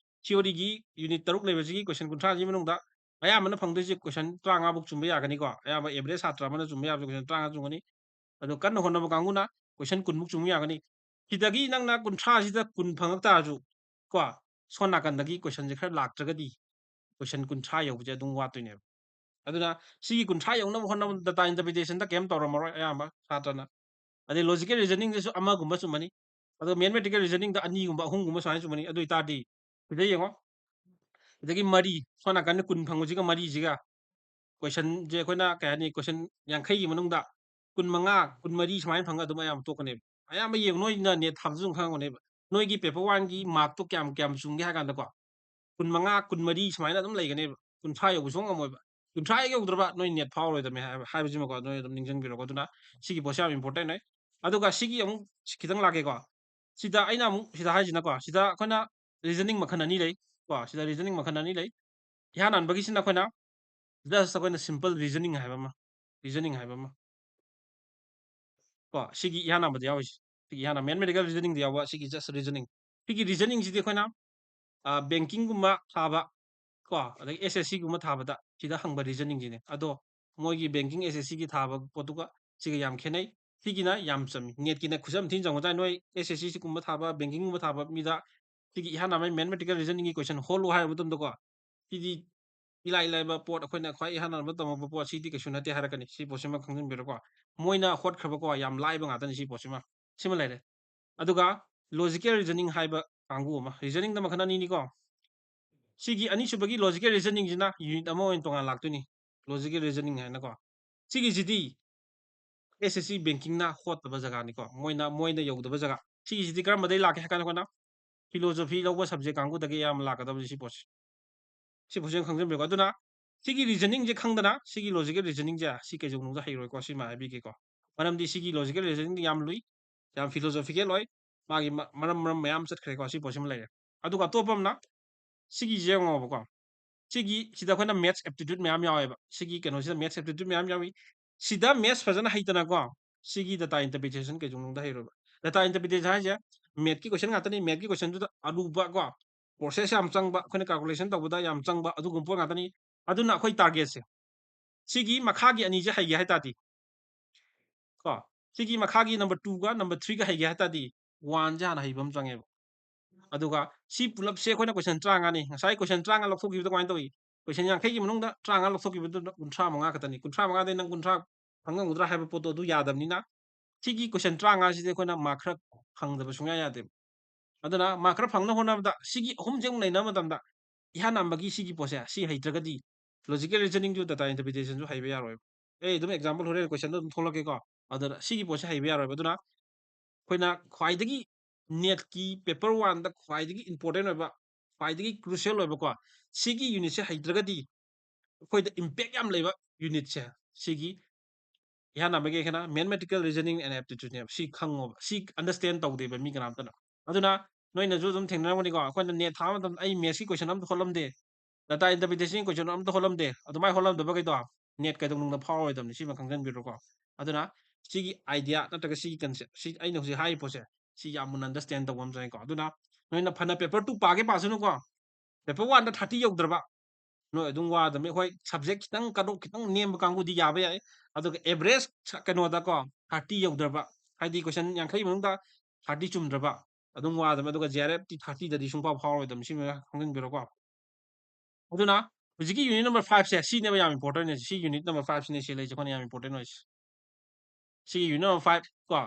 ꯊꯤꯑꯣꯔꯤꯒꯤ ꯌꯨꯅꯤꯠ ꯇꯔꯨꯛ ꯂꯩꯕꯁꯤꯒꯤ ꯀꯣꯏꯁꯟ ꯀꯨꯟꯊ꯭ꯔꯥꯁꯤ ꯃꯅꯨꯡꯗ ꯑꯌꯥꯝꯕꯅ ꯐꯪꯗꯣꯏꯁꯦ ꯀꯣꯏꯁꯟ ꯇꯔꯥꯃꯉꯥ ꯐꯥꯎ ꯆꯨꯝꯕ ꯌꯥꯒꯅꯤꯀꯣ꯫ ꯑꯌꯥꯝꯕ ꯑꯦꯚꯔꯦꯖ ꯁꯥꯇ꯭ꯔ ꯑꯃꯅ ꯆꯨꯝꯕ ꯌꯥꯕꯁꯦ ꯀꯣꯏꯁꯟ ꯇꯔꯥꯃꯉꯥ ꯆꯨꯝꯒꯅꯤ꯫ ꯑꯗꯣ ꯀꯟꯅ ꯍꯣꯠꯅꯕ ꯀꯥꯡꯕꯨꯅ ꯀꯣꯏꯁꯟ ꯀꯨꯟꯃꯨꯛ ꯆꯨꯝꯕ ꯌꯥꯒꯅꯤ꯫ ꯁꯤꯗꯒꯤ ꯅꯪꯅ ꯀꯨꯟꯊ꯭ꯔꯥꯁꯤꯗ ꯀꯨꯟ ꯐꯪꯉꯛ ꯇꯥꯔꯁꯨ ꯀꯣ, ꯁꯣꯝ ꯅꯥꯀꯟꯗꯒꯤ ꯀꯣꯏꯁꯟꯁꯦ ꯈꯔ ꯂꯥꯛꯇ꯭ꯔꯒꯗꯤ ꯀꯣꯏꯁꯟ ꯀꯨꯟꯊ꯭ꯔꯥ ꯌꯧꯕꯁꯦ ꯑꯗꯨꯝ ꯋꯥꯠꯇꯣꯏꯅꯦꯕ꯫ ꯑꯗꯨꯅ ꯁꯤꯒꯤ ꯀꯨꯟꯊ꯭ꯔꯥ ꯌꯧꯅꯕ ꯍꯣꯠꯅꯕꯗ ꯗꯥꯇꯥ ꯏꯟꯇꯔꯄ꯭ꯔꯤꯇꯦꯁꯟꯗ ꯀꯩꯝ ꯇꯧꯔꯝꯃꯔꯣꯏ ꯑꯌꯥꯝꯕ ꯁꯥꯇ꯭ꯔꯅ꯫ ꯑꯗꯩ ꯂꯣꯖꯤꯀꯦꯜ ꯔꯤꯖꯅꯤꯡꯗꯁꯨ ꯑꯃꯒꯨꯝꯕ ꯆꯨꯝꯃꯅꯤ꯫ ꯑꯗꯣ ꯃꯦꯊꯃꯦꯇꯤꯀꯦꯜ ꯔꯤꯖꯅꯤꯡꯗ ꯑꯅꯤꯒꯨꯝꯕ, ꯑꯍꯨꯝꯒꯨꯝꯕ ꯁꯨꯃꯥꯏꯅ ꯆꯨꯝꯃꯅꯤ꯫ ꯑꯗꯨ ꯑꯣꯏꯇꯥꯔꯗꯤ ꯁꯤꯗ ꯌꯦꯡꯉꯣ, ꯁꯤꯗꯒꯤ ꯃꯔꯤ, ꯁꯣꯝ ꯅꯥꯀꯟꯗ ꯀꯨꯟ ꯐꯪꯕꯁꯤꯒ ꯃꯔꯤꯁꯤꯒ ꯀꯣꯏꯁꯟꯁꯦ ꯑꯩꯈꯣꯏꯅ ꯀꯩ ꯍꯥꯏꯅꯤ, ꯀꯣꯏꯁꯟ ꯌꯥꯡꯈꯩꯒꯤ ꯃꯅꯨꯡꯗ ꯀꯨꯟꯃꯉꯥ, ꯀꯨꯟꯃꯔꯤ ꯁꯨꯃꯥꯏꯅ ꯐꯪꯉꯒ ꯑꯗꯨꯝ ꯑꯌꯥꯝꯕ ꯇꯣꯛꯀꯅꯦꯕ꯫ ꯑꯌꯥꯝꯕ ꯌꯦꯡꯉꯨ, ꯅꯣꯏꯅ ꯅꯦꯠ ꯊꯥꯕꯗꯁꯨ ꯑꯗꯨꯝ ꯈꯪꯉꯝꯒꯅꯦꯕ꯫ ꯅꯣꯏꯒꯤ ꯄꯦꯄꯔ ꯋꯥꯟꯒꯤ ꯃꯥꯔꯛꯇꯣ ꯀꯌꯥꯝ, ꯀꯌꯥꯝ ꯆꯨꯝꯒꯦ ꯍꯥꯏ ꯀꯥꯟꯗꯀꯣ, ꯀꯨꯟꯃꯉꯥ, ꯀꯨꯟꯃꯔꯤ ꯁꯨꯃꯥꯏꯅ ꯑꯗꯨꯝ ꯂꯩꯒꯅꯦꯕ꯫ ꯀꯨꯟꯊ꯭ꯔꯥ ꯌꯧꯕ ꯁꯨꯡꯉꯝ ꯉꯝꯃꯣꯏꯕ꯫ ꯀꯨꯟꯊ꯭ꯔꯥ ꯍꯦꯛ ꯌꯧꯗ꯭ꯔꯕ ꯅꯣꯏ ꯅꯦꯠ ꯐꯥꯎꯔꯣꯏꯗꯕꯅꯦ ꯍꯥꯏꯕ, ꯍꯥꯏꯕꯁꯤꯃꯀꯣ ꯅꯣꯏ ꯑꯗꯨꯝ ꯅꯤꯡꯁꯤꯡꯕꯤꯔꯣꯀꯣ꯫ ꯑꯗꯨꯅ ꯁꯤꯒꯤ ꯄꯣꯠꯁꯦ ꯌꯥꯝ important ꯑꯣꯏ꯫ ꯑꯗꯨꯒ ꯁꯤꯒꯤ ꯑꯃꯨꯛ ꯈꯤꯇꯪ ꯂꯥꯛꯀꯦꯀꯣ꯫ ꯁꯤꯗ ꯑꯩꯅ ꯑꯃꯨꯛ ꯁꯤꯗ ꯍꯥꯏꯁꯤꯅꯀꯣ, ꯁꯤꯗ ꯑꯩꯈꯣꯏꯅ reasoning ꯃꯈꯜ ꯑꯅꯤ ꯂꯩ ꯀꯣ꯫ ꯁꯤꯗ reasoning ꯃꯈꯜ ꯑꯅꯤ ꯂꯩ꯫ ꯏꯍꯥꯟ ꯍꯥꯟꯕꯒꯤꯁꯤꯅ ꯑꯩꯈꯣꯏꯅ just ꯑꯩꯈꯣꯏꯅ simple reasoning ꯍꯥꯏꯕ ꯑꯃ, reasoning ꯍꯥꯏꯕ ꯑꯃ꯫ ꯀꯣ, ꯁꯤꯒꯤ ꯏꯍꯥꯟ ꯍꯥꯟꯕꯗ ꯌꯥꯎꯔꯤꯁꯦ꯫ ꯁꯤꯒꯤ ꯏꯍꯥꯟ ꯍꯥꯟꯕ mathematical reasoning ꯗ ꯌꯥꯎꯕ ꯁꯤꯒꯤ just reasoning꯫ ꯁꯤꯒꯤ reasoning ꯁꯤꯗꯤ ꯑꯩꯈꯣꯏꯅ, ꯑ, banking ꯒꯨꯝꯕ ꯊꯥꯕ, ꯀꯣ, ꯑꯗꯒꯤ S S C ꯒꯨꯝꯕ ꯊꯥꯕꯗ ꯁꯤꯗ ꯍꯪꯕ reasoning ꯁꯤꯅꯦ꯫ ꯑꯗꯣ ꯃꯣꯏꯒꯤ banking S S C ꯒꯤ ꯊꯥꯕ ꯄꯣꯠꯇꯨꯒ ꯁꯤꯒ ꯌꯥꯝ ꯈꯦꯠꯅꯩ꯫ ꯁꯤꯒꯤꯅ ꯌꯥꯝ ꯆꯝꯃꯤ꯫ ꯅꯦꯠꯀꯤꯅ ꯈꯨꯆꯝ ꯊꯤꯅ ꯆꯝꯒ꯭ꯔꯖꯥꯠꯅꯤ꯫ ꯅꯣꯏ S S C ꯁꯤꯒꯨꯝꯕ ꯊꯥꯕ, banking ꯒꯨꯝꯕ ꯊꯥꯕ ꯃꯤꯗ ꯁꯤꯒꯤ ꯏꯍꯥꯟ ꯍꯥꯟꯕ mathematical reasoning ꯒꯤ ꯀꯣꯏꯁꯟ ꯍꯣꯠꯂꯨ ꯍꯥꯏꯕ ꯃꯇꯝꯗꯀꯣ, ꯁꯤꯗꯤ ꯏꯂꯥꯏ ꯂꯥꯏꯕ ꯄꯣꯠ, ꯑꯩꯈꯣꯏꯅ ꯈ꯭ꯋꯥꯏ ꯏꯍꯥꯟ ꯍꯥꯟꯕ ꯇꯝꯃꯛꯄ ꯄꯣꯠ, ꯁꯤꯗꯤ ꯀꯩꯁꯨ ꯅꯠꯇꯦ ꯍꯥꯏꯔꯛꯀꯅꯤ꯫ ꯁꯤ ꯄꯣꯠꯁꯤꯃ ꯈꯪꯖꯤꯟꯕꯤꯔꯣꯀꯣ꯫ ꯃꯣꯏꯅ ꯍꯣꯠꯈ꯭ꯔꯕꯀꯣ, ꯌꯥꯝ ꯂꯥꯏꯕ ꯉꯥꯛꯇꯅꯤ ꯁꯤ ꯄꯣꯠꯁꯤꯃ꯫ ꯁꯤꯃ ꯂꯩꯔꯦ꯫ ꯑꯗꯨꯒ logical reasoning ꯍꯥꯏꯕ ꯀꯥꯡꯕꯨ ꯑꯃ, reasoning ꯗ ꯃꯈꯜ ꯑꯅꯤꯅꯤꯀꯣ꯫ ꯁꯤꯒꯤ ꯑꯅꯤꯁꯨꯕꯒꯤ logical reasoning ꯁꯤꯅ unit ꯑꯃ ꯑꯣꯏꯅ ꯇꯣꯉꯥꯟ ꯂꯥꯛꯇꯣꯏꯅꯤ, logical reasoning ꯍꯥꯏꯅꯀꯣ꯫ ꯁꯤꯒꯤꯁꯤꯗꯤ S S C banking ꯅ ꯍꯣꯠꯇꯕ ꯖꯒꯥꯅꯤꯀꯣ, ꯃꯣꯏꯅ, ꯃꯣꯏꯅ ꯌꯧꯗꯕ ꯖꯒꯥ꯫ ꯁꯤꯒꯤꯁꯤꯗꯤ ꯀꯔꯝꯕꯗꯩ ꯂꯥꯛꯀꯦ ꯍꯥꯏ ꯀꯥꯟꯗ, ꯑꯩꯈꯣꯏꯅ philosophy ꯂꯧꯕ subject ꯀꯥꯡꯕꯨꯗꯒꯤ ꯑꯌꯥꯝꯕ ꯂꯥꯛꯀꯗꯕꯅꯤ ꯁꯤ ꯄꯣꯠꯁꯦ꯫ ꯁꯤ ꯄꯣꯠꯁꯦ ꯑꯃ ꯈꯪꯖꯟꯕꯤꯌꯨꯀꯣ꯫ ꯑꯗꯨꯅ ꯁꯤꯒꯤ reasoning ꯁꯦ ꯈꯪꯗꯅ ꯁꯤꯒꯤ logical reasoning ꯁꯦ ꯁꯤ ꯀꯩꯗꯧꯅꯨꯡꯗ ꯍꯩꯔꯣꯏꯀꯣ, ꯁꯤꯃ ꯍꯥꯏꯕꯤꯒꯦꯀꯣ꯫ ꯃꯔꯝꯗꯤ ꯁꯤꯒꯤ logical reasoning ꯗꯤ ꯌꯥꯝ ꯂꯨꯏ, ꯌꯥꯝ philosophical ꯑꯣꯏ, ꯃꯥꯒꯤ ꯃ-, ꯃꯔꯝ, ꯃꯔꯝ ꯃꯌꯥꯝ ꯆꯠꯈ꯭ꯔꯦꯀꯣ꯫ ꯁꯤ ꯄꯣꯠꯁꯤꯃ ꯂꯩꯔꯦ꯫ ꯑꯗꯨꯒ ꯑꯇꯣꯞꯄ ꯑꯃꯅ ꯁꯤꯒꯤꯁꯦ ꯌꯦꯡꯉꯣꯕꯀꯣ꯫ ꯁꯤꯒꯤ, ꯁꯤꯗ ꯑꯩꯈꯣꯏꯅ maths aptitude ꯃꯌꯥꯝ ꯌꯥꯎꯋꯦꯕ꯫ ꯁꯤꯒꯤ ꯀꯩꯅꯣꯁꯤꯗ maths aptitude ꯃꯌꯥꯝ ꯌꯥꯎꯏ꯫ ꯁꯤꯗ maths ꯐꯖꯅ ꯍꯩꯇꯅꯀꯣ, ꯁꯤꯒꯤ data interpretation ꯀꯩꯗꯧꯅꯨꯡꯗ ꯍꯩꯔꯣꯏꯕ꯫ Data interpretation ꯍꯥꯏꯁꯦ math ꯀꯤ question ꯉꯥꯛꯇꯅꯤ꯫ Math ꯀꯤ question ꯗꯨꯗ ꯑꯔꯨꯕ ꯀꯣ, process ꯌꯥꯝ ꯆꯪꯕ, ꯑꯩꯈꯣꯏꯅ calculation ꯇꯧꯕꯗ ꯌꯥꯝ ꯆꯪꯕ ꯑꯗꯨꯒꯨꯝꯕ ꯄꯣꯠ ꯉꯥꯛꯇꯅꯤ꯫ ꯑꯗꯨꯅ ꯑꯩꯈꯣꯏ target ꯁꯦ ꯁꯤꯒꯤ ꯃꯈꯥꯒꯤ ꯑꯅꯤꯁꯦ ꯍꯩꯒꯦ ꯍꯥꯏ ꯇꯥꯔꯗꯤ, ꯀꯣ, ꯁꯤꯒꯤ ꯃꯈꯥꯒꯤ number two ꯒ number three ꯒ ꯍꯩꯒꯦ ꯍꯥꯏ ꯇꯥꯔꯗꯤ, one ꯁꯦ ꯍꯥꯟꯅ ꯍꯩꯕ ꯑꯃ ꯆꯪꯉꯦꯕ꯫ ꯑꯗꯨꯒ ꯁꯤ ꯄꯨꯂꯞꯁꯦ ꯑꯩꯈꯣꯏꯅ question ꯇꯔꯥꯃꯉꯥꯅꯤ꯫ ꯉꯁꯥꯏ question ꯇꯔꯥꯃꯉꯥ ꯂꯧꯊꯣꯛꯈꯤꯕꯗ ꯀꯃꯥꯏꯅ ꯇꯧꯏ? Question ꯌꯥꯡꯈꯩꯒꯤ ꯃꯅꯨꯡꯗ ꯇꯔꯥꯃꯉꯥ ꯂꯧꯊꯣꯛꯈꯤꯕꯗꯨꯅ ꯀꯨꯟꯊ꯭ꯔꯥ ꯃꯉꯥ ꯈꯛꯇꯅꯤ꯫ ꯀꯨꯟꯊ꯭ꯔꯥ ꯃꯉꯥꯗꯩ ꯅꯪ ꯀꯨꯟꯊ꯭ꯔꯥ ꯐꯪꯉꯝꯒꯗ꯭ꯔꯥ ꯍꯥꯏꯕ ꯄꯣꯠꯇꯣ ꯑꯗꯨ ꯌꯥꯗꯕꯅꯤꯅ, ꯁꯤꯒꯤ question ꯇꯔꯥꯃꯉꯥꯁꯤꯗꯤ ꯑꯩꯈꯣꯏꯅ mark ꯈꯔ ꯐꯪꯗꯕ ꯁꯨꯡꯌꯥ ꯌꯥꯗꯦꯕ꯫ ꯑꯗꯨꯅ mark ꯈꯔ ꯐꯪꯅꯕ ꯍꯣꯠꯅꯕꯗ ꯁꯤꯒꯤ ꯑꯍꯨꯝꯁꯦ ꯑꯃꯨꯛ ꯅꯩꯅꯕ ꯃꯇꯝꯗ ꯏꯍꯥꯟ ꯍꯥꯟꯕꯒꯤ ꯁꯤꯒꯤ ꯄꯣꯠꯁꯦ ꯁꯤ ꯍꯩꯇ꯭ꯔꯒꯗꯤ Logical reasoning ꯁꯨ data interpretation ꯁꯨ ꯍꯩꯕ ꯌꯥꯔꯣꯏꯕ꯫ ꯑꯩ ꯑꯗꯨꯝ example ꯍꯣꯔꯦꯟ question ꯗ ꯑꯗꯨꯝ ꯊꯣꯛꯂꯛꯀꯦꯀꯣ꯫ ꯑꯗꯨꯗ ꯁꯤꯒꯤ ꯄꯣꯠꯁꯦ ꯍꯩꯕ ꯌꯥꯔꯣꯏꯕ꯫ ꯑꯗꯨꯅ ꯑꯩꯈꯣꯏꯅ ꯈ꯭ꯋꯥꯏꯗꯒꯤ NET ꯀꯤ paper one ꯗ ꯈ꯭ꯋꯥꯏꯗꯒꯤ important ꯑꯣꯏꯕ, ꯈ꯭ꯋꯥꯏꯗꯒꯤ crucial ꯑꯣꯏꯕꯀꯣ, ꯁꯤꯒꯤ unit ꯁꯦ ꯍꯩꯇ꯭ꯔꯒꯗꯤ ꯑꯩꯈꯣꯏꯗ impact ꯌꯥꯝ ꯂꯩꯕ unit ꯁꯦ, ꯁꯤꯒꯤ ꯏꯍꯥꯟ ꯍꯥꯟꯕꯒꯤ ꯑꯩꯈꯣꯏꯅ mathematical reasoning and aptitude ꯅꯦꯕ꯫ ꯁꯤ ꯈꯪꯉꯣꯕ, ꯁꯤ understand ꯇꯧꯗꯦꯕ ꯃꯤ ꯀꯅꯥꯝꯇꯅ꯫ ꯑꯗꯨꯅ ꯅꯣꯏꯅꯁꯨ ꯑꯗꯨꯝ ꯊꯦꯡꯅꯔꯝꯒꯅꯤꯀꯣ, ꯑꯩꯈꯣꯏꯅ NET ꯊꯥꯕ ꯃꯇꯝꯗ ꯑꯩ maths ꯀꯤ question ꯑꯝꯇ ꯍꯣꯠꯂꯝꯗꯦ, data interpretation question ꯑꯝꯇ ꯍꯣꯠꯂꯝꯗꯦ꯫ ꯑꯗꯨꯃꯥꯏꯅ ꯍꯣꯠꯂꯝꯗꯕꯈꯩꯗꯣ NET ꯀꯩꯗꯧꯅꯨꯡꯗ ꯐꯥꯎꯔꯣꯏꯗꯕꯅꯤ, ꯁꯤꯃ ꯈꯪꯖꯟꯕꯤꯔꯣꯀꯣ꯫ ꯑꯗꯨꯅ ꯁꯤꯒꯤ idea ꯅꯠꯇ꯭ꯔꯒ ꯁꯤꯒꯤ concept, ꯁꯤ ꯑꯩꯅ ꯍꯧꯖꯤꯛ ꯍꯥꯏꯔꯤꯕ ꯄꯣꯠꯁꯦ, ꯁꯤ ꯌꯥꯝ ꯃꯨꯟꯅ understand ꯇꯧꯕ ꯑꯃ ꯆꯪꯉꯤꯀꯣ꯫ ꯑꯗꯨꯅ ꯅꯣꯏꯅ ꯐꯅ paper two ꯄꯥꯒꯦ ꯄꯥꯁꯅꯨꯀꯣ, paper one ꯗ thirty ꯌꯧꯗ꯭ꯔꯕ, ꯅꯣꯏ ꯑꯗꯨꯝ ꯋꯥꯗꯕꯅꯤ꯫ ꯍꯣꯏ, subject ꯈꯤꯇꯪ cut off ꯈꯤꯇꯪ ꯅꯦꯝꯕ ꯀꯥꯡꯕꯨꯗꯤ ꯌꯥꯕ ꯌꯥꯏ, ꯑꯗꯨꯒ average ꯀꯩꯅꯣꯗꯀꯣ, thirty ꯌꯧꯗ꯭ꯔꯕ, ꯍꯥꯏꯗꯤ question ꯌꯥꯡꯈꯩ ꯃꯅꯨꯡꯗ thirty ꯆꯨꯝꯗ꯭ꯔꯕ, ꯑꯗꯨꯝ ꯋꯥꯗꯕꯅꯤ꯫ ꯑꯗꯨꯒ J R F T thirty ꯗꯗꯤ ꯁꯨꯡꯐꯥꯎ ꯐꯥꯎꯔꯣꯏꯗꯕꯅꯤ, ꯁꯤꯃ ꯈꯪꯖꯤꯟꯕꯤꯔꯣꯀꯣ꯫ ꯑꯗꯨꯅ ꯍꯧꯖꯤꯛꯀꯤ unit number five ꯁꯦ, ꯁꯤꯅꯦꯕ ꯌꯥꯝ important ꯑꯣꯏꯁꯦ꯫ ꯁꯤ unit number five ꯁꯤꯅꯦ ꯁꯤ ꯂꯩꯁꯦ ꯑꯩꯈꯣꯏꯅ ꯌꯥꯝ important ꯑꯣꯏꯁꯦ꯫ ꯁꯤꯒꯤ unit number five ꯀꯣ,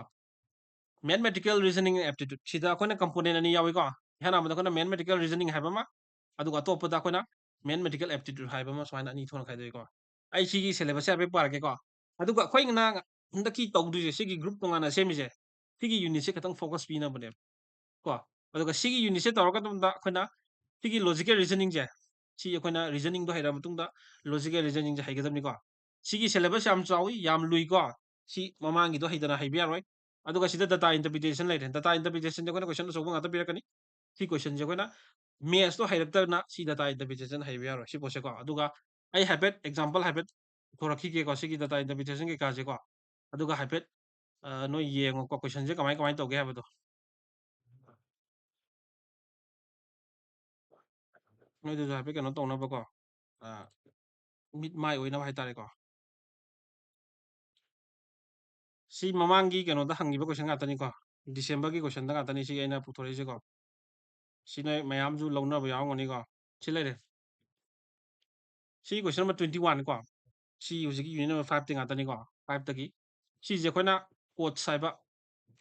mathematical reasoning and aptitude꯫ ꯁꯤꯗ ꯑꯩꯈꯣꯏꯅ component ꯑꯅꯤ ꯌꯥꯎꯏꯀꯣ꯫ ꯏꯍꯥꯟ ꯍꯥꯟꯕꯗ ꯑꯩꯈꯣꯏꯅ mathematical reasoning ꯍꯥꯏꯕ ꯑꯃ, ꯑꯗꯨꯒ ꯑꯇꯣꯞꯄꯗ ꯑꯩꯈꯣꯏꯅ mathematical aptitude ꯍꯥꯏꯕ ꯑꯃ, ꯁꯨꯃꯥꯏꯅ ꯑꯅꯤ ꯊꯣꯛꯅ ꯈꯥꯏꯗꯣꯛꯏꯀꯣ꯫ ꯑꯩ ꯁꯤꯒꯤ syllabus ꯁꯦ ꯍꯥꯏꯐꯦꯠ ꯄꯥꯔꯛꯀꯦꯀꯣ꯫ ꯑꯗꯨꯒ ꯑꯩꯈꯣꯏꯅ ꯍꯟꯗꯛꯀꯤ ꯇꯧꯗꯣꯏꯁꯦ, ꯁꯤꯒꯤ group ꯇꯣꯉꯥꯟꯅ ꯁꯦꯝꯃꯤꯁꯦ, ꯁꯤꯒꯤ unit ꯁꯦ ꯈꯤꯇꯪ focus ꯄꯤꯅꯕꯅꯦꯕ ꯀꯣ꯫ ꯑꯗꯨꯒ ꯁꯤꯒꯤ unit ꯁꯦ ꯇꯧꯔꯒ ꯃꯇꯨꯡꯗ ꯑꯩꯈꯣꯏꯅ ꯁꯤꯒꯤ logical reasoning ꯁꯦ, ꯁꯤ ꯑꯩꯈꯣꯏꯅ reasoning ꯗꯣ ꯍꯩꯔ ꯃꯇꯨꯡꯗ logical reasoning ꯁꯦ ꯍꯩꯒꯗꯕꯅꯤꯀꯣ꯫ ꯁꯤꯒꯤ syllabus ꯌꯥꯝ ꯆꯥꯎꯏ, ꯌꯥꯝ ꯂꯨꯏꯀꯣ꯫ ꯁꯤ ꯃꯃꯥꯡꯒꯤꯗꯣ ꯍꯩꯇꯅ ꯍꯩꯕ ꯌꯥꯔꯣꯏ꯫ ꯑꯗꯨꯒ ꯁꯤꯗ data interpretation ꯂꯩꯔꯦ꯫ Data interpretation ꯗ ꯑꯩꯈꯣꯏꯅ question ꯑꯆꯧꯕ ꯉꯥꯛꯇ ꯄꯤꯔꯛꯀꯅꯤ꯫ ꯁꯤ question ꯁꯦ ꯑꯩꯈꯣꯏꯅ maths ꯇꯣ ꯍꯩꯔꯛꯇꯗꯅ ꯁꯤ data interpretation ꯍꯩꯕ ꯌꯥꯔꯣꯏ, ꯁꯤ ꯄꯣꯠꯁꯦꯀꯣ꯫ ꯑꯗꯨꯒ ꯑꯩ ꯍꯥꯏꯐꯦꯠ example ꯍꯥꯏꯐꯦꯠ ꯄꯨꯊꯣꯔꯛꯈꯤꯒꯦꯀꯣ, ꯁꯤꯒꯤ data interpretation ꯀꯩꯀꯥꯁꯦꯀꯣ꯫ ꯑꯗꯨꯒ ꯍꯥꯏꯐꯦꯠ, ꯑ, ꯅꯣꯏ ꯌꯦꯡꯉꯣꯀꯣ, question ꯁꯦ ꯀꯃꯥꯏ, ꯀꯃꯥꯏ ꯇꯧꯒꯦ ꯍꯥꯏꯕꯗꯣ꯫ ꯅꯣꯏꯗꯁꯨ ꯍꯥꯏꯐꯦꯠ ꯀꯩꯅꯣ ꯇꯧꯅꯕꯀꯣ, ꯑ, ꯃꯤꯠ ꯃꯥꯏ ꯑꯣꯏꯅꯕ ꯍꯥꯏꯇꯥꯔꯦꯀꯣ꯫ ꯁꯤ ꯃꯃꯥꯡꯒꯤ ꯀꯩꯅꯣꯗ ꯍꯪꯈꯤꯕ question ꯉꯥꯛꯇꯅꯤꯀꯣ, December ꯒꯤ question ꯗ ꯉꯥꯛꯇꯅꯤ ꯁꯤ ꯑꯩꯅ ꯄꯨꯊꯣꯔꯛꯏꯁꯦꯀꯣ꯫ ꯁꯤ ꯅꯣꯏ ꯃꯌꯥꯝꯁꯨ ꯂꯧꯅꯕ ꯌꯥꯎꯔꯝꯒꯅꯤꯀꯣ꯫ ꯁꯤ ꯂꯩꯔꯦ꯫ ꯁꯤ question number twenty one ꯀꯣ꯫ ꯁꯤ ꯍꯧꯖꯤꯛꯀꯤ unit number five ꯇꯤ ꯉꯥꯛꯇꯅꯤꯀꯣ, five ꯇꯒꯤ꯫ ꯁꯤꯁꯦ ꯑꯩꯈꯣꯏꯅ codes ꯍꯥꯏꯕ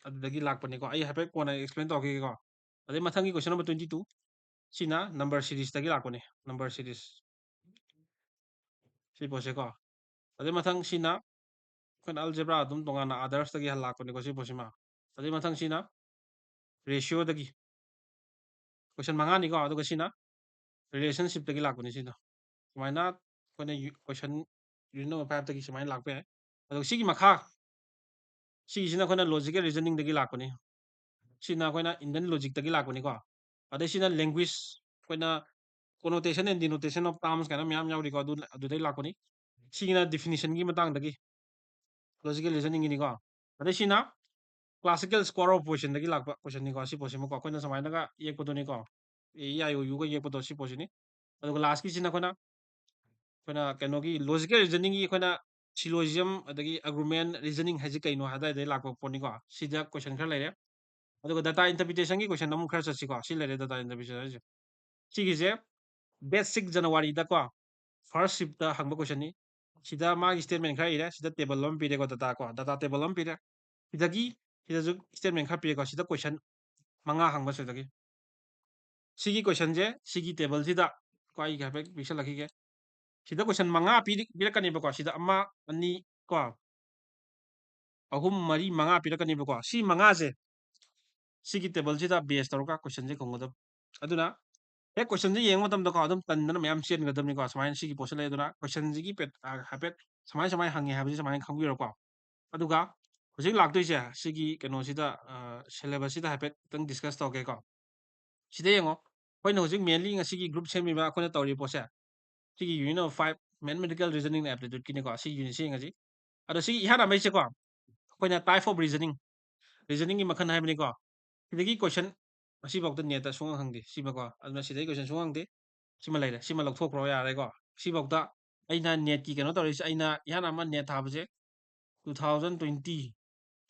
ꯑꯗꯨꯗꯒꯤ ꯂꯥꯛꯄꯅꯤꯀꯣ꯫ ꯑꯩ ꯍꯥꯏꯐꯦꯠ ꯀꯣꯟꯅ explain ꯇꯧꯔꯛꯈꯤꯒꯦꯀꯣ꯫ ꯑꯗꯩ ꯃꯊꯪꯒꯤ question number twenty two, ꯁꯤꯅ number series ꯇꯒꯤ ꯂꯥꯛꯄꯅꯤ, number series꯫ ꯁꯤ ꯄꯣꯠꯁꯦꯀꯣ꯫ ꯑꯗꯩ ꯃꯊꯪ ꯁꯤꯅ ꯑꯩꯈꯣꯏꯅ algebra ꯑꯗꯨꯝ ꯇꯣꯉꯥꯟꯅ others ꯇꯒꯤ ꯍꯜꯂꯛꯄꯅꯤꯀꯣ ꯁꯤ ꯄꯣꯠꯁꯤꯃ꯫ ꯑꯗꯩ ꯃꯊꯪ ꯁꯤꯅ ratio ꯗꯒꯤ꯫ Question ꯃꯉꯥꯅꯤꯀꯣ꯫ ꯑꯗꯨꯒ ꯁꯤꯅ relationship ꯇꯒꯤ ꯂꯥꯛꯄꯅꯤ ꯁꯤꯅ꯫ ꯁꯨꯃꯥꯏꯅ ꯑꯩꯈꯣꯏꯅ U-, question unit number five ꯇꯒꯤ ꯁꯨꯃꯥꯏꯅ ꯂꯥꯛꯄ ꯌꯥꯏ꯫ ꯑꯗꯨꯒ ꯁꯤꯒꯤ ꯃꯈꯥ, ꯁꯤꯒꯤꯁꯤꯅ ꯑꯩꯈꯣꯏꯅ logical reasoning ꯗꯒꯤ ꯂꯥꯛꯄꯅꯤ꯫ ꯁꯤꯅ ꯑꯩꯈꯣꯏꯅ Indian logic ꯇꯒꯤ ꯂꯥꯛꯄꯅꯤꯀꯣ꯫ ꯑꯗꯩ ꯁꯤꯅ language, ꯑꯩꯈꯣꯏꯅ connotation and denotation of terms ꯀꯥꯏꯅ ꯃꯌꯥꯝ ꯌꯥꯎꯔꯤꯀꯣ꯫ ꯑꯗꯨ, ꯑꯗꯨꯗꯩ ꯂꯥꯛꯄꯅꯤ꯫ ꯁꯤꯒꯤꯅ definition ꯒꯤ ꯃꯇꯥꯡꯗꯒꯤ, logical reasoning ꯒꯤꯅꯤꯀꯣ꯫ ꯑꯗꯩ ꯁꯤꯅ classical square of position ꯗꯒꯤ ꯂꯥꯛꯄ question ꯅꯤꯀꯣ꯫ ꯁꯤ ꯄꯣꯠꯁꯤꯃꯀꯣ ꯑꯩꯈꯣꯏꯅ ꯁꯨꯃꯥꯏꯅꯒ ꯌꯦꯛꯄꯗꯨꯅꯤꯀꯣ꯫ A E I O U ꯒ ꯌꯦꯛꯄꯗꯣ ꯁꯤ ꯄꯣꯠꯁꯤꯅꯤ꯫ ꯑꯗꯨꯒ last ꯀꯤꯁꯤꯅ ꯑꯩꯈꯣꯏꯅ, ꯑꯩꯈꯣꯏꯅ ꯀꯩꯅꯣꯒꯤ logical reasoning ꯒꯤ ꯑꯩꯈꯣꯏꯅ syllogism ꯑꯗꯒꯤ argument reasoning ꯍꯥꯏꯁꯦ ꯀꯩꯅꯣ ꯍꯥꯏ ꯑꯗꯨꯋꯥꯏꯗꯩ ꯂꯥꯛꯄ ꯄꯣꯠꯅꯤꯀꯣ꯫ ꯁꯤꯗ question ꯈꯔ ꯂꯩꯔꯦ꯫ ꯑꯗꯨꯒ data interpretation ꯒꯤ question ꯑꯃꯨꯛ ꯈꯔ ꯆꯠꯁꯤꯀꯣ꯫ ꯁꯤ ꯂꯩꯔꯦ data interpretation ꯍꯥꯏꯁꯦ꯫ ꯁꯤꯒꯤꯁꯦ date six January ꯗꯀꯣ, first shift ꯇ ꯍꯪꯕ question ꯅꯤ꯫ ꯁꯤꯗ ꯃꯥꯒꯤ statement ꯈꯔ ꯏꯔꯦ꯫ ꯁꯤꯗ table ꯑꯃ ꯄꯤꯔꯦꯀꯣ, data ꯀꯣ, data table ꯑꯃ ꯄꯤꯔꯦ꯫ ꯁꯤꯗꯒꯤ ꯁꯤꯗꯁꯨ statement ꯈꯔ ꯄꯤꯔꯦꯀꯣ꯫ ꯁꯤꯗ question ꯃꯉꯥ ꯍꯪꯕ ꯁꯤꯗꯒꯤ꯫ ꯁꯤꯒꯤ question ꯁꯦ ꯁꯤꯒꯤ table ꯁꯤꯗ ꯀꯣ ꯑꯩ ꯍꯥꯏꯐꯦꯠ ꯄꯤꯛꯁꯜꯂꯛꯈꯤꯒꯦ꯫ ꯁꯤꯗ question ꯃꯉꯥ ꯄꯤꯔꯤ-, ꯄꯤꯔꯛꯀꯅꯦꯕꯀꯣ꯫ ꯁꯤꯗ ꯑꯃ, ꯑꯅꯤ ꯀꯣ, ꯑꯍꯨꯝ, ꯃꯔꯤ, ꯃꯉꯥ ꯄꯤꯔꯛꯀꯅꯦꯕꯀꯣ꯫ ꯁꯤ ꯃꯉꯥꯁꯦ ꯁꯤꯒꯤ table ꯁꯤꯗ base ꯇꯧꯔꯒ question ꯁꯦ ꯈꯨꯝꯒꯗꯕ꯫ ꯑꯗꯨꯅ ꯍꯦꯛ question ꯁꯦ ꯌꯦꯡꯕ ꯃꯇꯝꯗꯀꯣ ꯑꯗꯨꯝ ꯇꯟꯗꯅ ꯃꯌꯥꯝ ꯆꯦꯟꯒꯗꯕꯅꯤꯀꯣ꯫ ꯁꯨꯃꯥꯏꯅ ꯁꯤꯒꯤ ꯄꯣꯠꯁꯦ ꯂꯩ꯫ ꯑꯗꯨꯅ question ꯁꯤꯒꯤ ꯄꯦꯠ-, ꯑ, ꯍꯥꯏꯐꯦꯠ ꯁꯨꯃꯥꯏ ꯁꯨꯃꯥꯏꯅ ꯍꯪꯉꯦ ꯍꯥꯏꯕꯁꯤ ꯁꯨꯃꯥꯏꯅ ꯈꯪꯕꯤꯔꯣꯀꯣ꯫ ꯑꯗꯨꯒ ꯍꯧꯖꯤꯛ ꯂꯥꯛꯇꯣꯏꯁꯦ ꯁꯤꯒꯤ ꯀꯩꯅꯣꯁꯤꯗ, ꯑ, syllabus ꯁꯤꯗ ꯍꯥꯏꯐꯦꯠꯇꯪ discuss ꯇꯧꯒꯦꯀꯣ꯫ ꯁꯤꯗ ꯌꯦꯡꯉꯣ꯫ ꯑꯩꯈꯣꯏꯅ ꯍꯧꯖꯤꯛ mainly ꯉꯁꯤꯒꯤ group ꯁꯦꯝꯃꯤꯕ ꯑꯩꯈꯣꯏꯅ ꯇꯧꯔꯤꯕ ꯄꯣꯠꯁꯦ, ꯁꯤꯒꯤ unit number five, mathematical reasoning and aptitude ꯀꯤꯅꯤꯀꯣ꯫ ꯁꯤ unit ꯁꯦ ꯌꯦꯡꯉꯁꯤ꯫ ꯑꯗꯣ ꯁꯤꯒꯤ ꯏꯍꯥꯟ ꯍꯥꯟꯕꯩꯁꯦꯀꯣ, ꯑꯩꯈꯣꯏꯅ type of reasoning, reasoning ꯒꯤ ꯃꯈꯜ ꯍꯥꯏꯕꯅꯤꯀꯣ꯫ ꯁꯤꯗꯒꯤ question ꯑꯁꯤꯐꯥꯎꯗ NET ꯇ ꯁꯨꯡꯍꯪ ꯍꯪꯗꯦ, ꯁꯤꯃꯀꯣ꯫ ꯑꯗꯨꯅ ꯁꯤꯗꯒꯤ question ꯁꯨꯡꯍꯪ ꯍꯪꯗꯦ꯫ ꯁꯤꯃ ꯂꯩꯔꯦ, ꯁꯤꯃ ꯂꯧꯊꯣꯛꯈ꯭ꯔꯣ ꯌꯥꯔꯦꯀꯣ꯫ ꯁꯤꯐꯥꯎꯗ ꯑꯩꯅ NET ꯀꯤ ꯀꯩꯅꯣ ꯇꯧꯔꯤꯁꯦ, ꯑꯩꯅ ꯏꯍꯥꯟ ꯍꯥꯟꯕ NET ꯊꯥꯕꯁꯦ two thousand twenty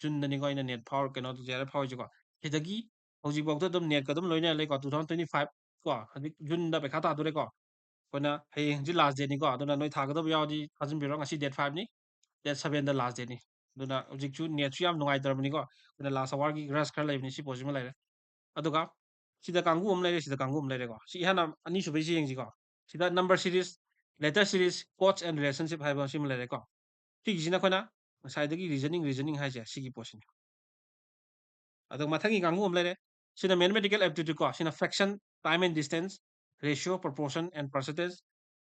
June ꯗꯅꯤꯀꯣ ꯑꯩꯅ NET ꯐꯥꯎ-, ꯀꯩꯅꯣ JRF ꯐꯥꯎꯔꯤꯁꯦꯀꯣ꯫ ꯁꯤꯗꯒꯤ ꯍꯧꯖꯤꯛꯐꯥꯎꯗ ꯑꯗꯨꯝ NET ꯀ ꯑꯗꯨꯝ ꯂꯣꯏꯅ ꯂꯩꯀꯣ꯫ Two thousand twenty five ꯀꯣ, ꯍꯧꯖꯤꯛ June ꯗ ꯄꯩꯈꯥ ꯇꯥꯗꯣꯔꯦꯀꯣ꯫ ꯑꯩꯈꯣꯏꯅ ꯍꯌꯦꯡ ꯍꯧꯖꯤꯛ last date ꯅꯤꯀꯣ꯫ ꯑꯗꯨꯅ ꯅꯣꯏ ꯊꯥꯒꯗꯕ ꯌꯥꯎꯔꯗꯤ ꯊꯥꯖꯤꯟꯕꯤꯔꯣ꯫ ꯉꯁꯤ date five ꯅꯤ, date seven ꯗ last date ꯅꯤ꯫ ꯑꯗꯨꯅ ꯍꯧꯖꯤꯛꯁꯨ NET ꯁꯨ ꯌꯥꯝ ꯅꯨꯡꯉꯥꯏꯇ꯭ꯔꯕꯅꯤꯀꯣ꯫ ꯑꯗꯨꯅ last hour ꯒꯤ rush ꯈꯔ ꯂꯩꯕꯅꯤ꯫ ꯁꯤ ꯄꯣꯠꯁꯤꯃ ꯂꯩꯔꯦ꯫ ꯑꯗꯨꯒ ꯁꯤꯗ ꯀꯥꯡꯕꯨ ꯑꯃ ꯂꯩꯔꯦ, ꯁꯤꯗ ꯀꯥꯡꯕꯨ ꯑꯃ ꯂꯩꯔꯦꯀꯣ꯫ ꯁꯤ ꯏꯍꯥꯟ ꯍꯥꯟꯅ ꯑꯅꯤꯁꯨꯕꯩꯁꯤ ꯌꯦꯡꯁꯤꯀꯣ꯫ ꯁꯤꯗ number series, letter series, codes and relationship ꯍꯥꯏꯕ ꯁꯤꯃ ꯂꯩꯔꯦꯀꯣ꯫ ꯁꯤꯒꯤꯁꯤꯅ ꯑꯩꯈꯣꯏꯅ ꯉꯁꯥꯏꯗꯒꯤ reasoning, reasoning ꯍꯥꯏꯁꯦ ꯁꯤꯒꯤ ꯄꯣꯠꯁꯤꯅꯤ꯫ ꯑꯗꯣ ꯃꯊꯪꯒꯤ ꯀꯥꯡꯕꯨ ꯑꯃ ꯂꯩꯔꯦ꯫ ꯁꯤꯅ mathematical aptitude ꯀꯣ, ꯁꯤꯅ fraction, time and distance, ratio, proportion and percentage,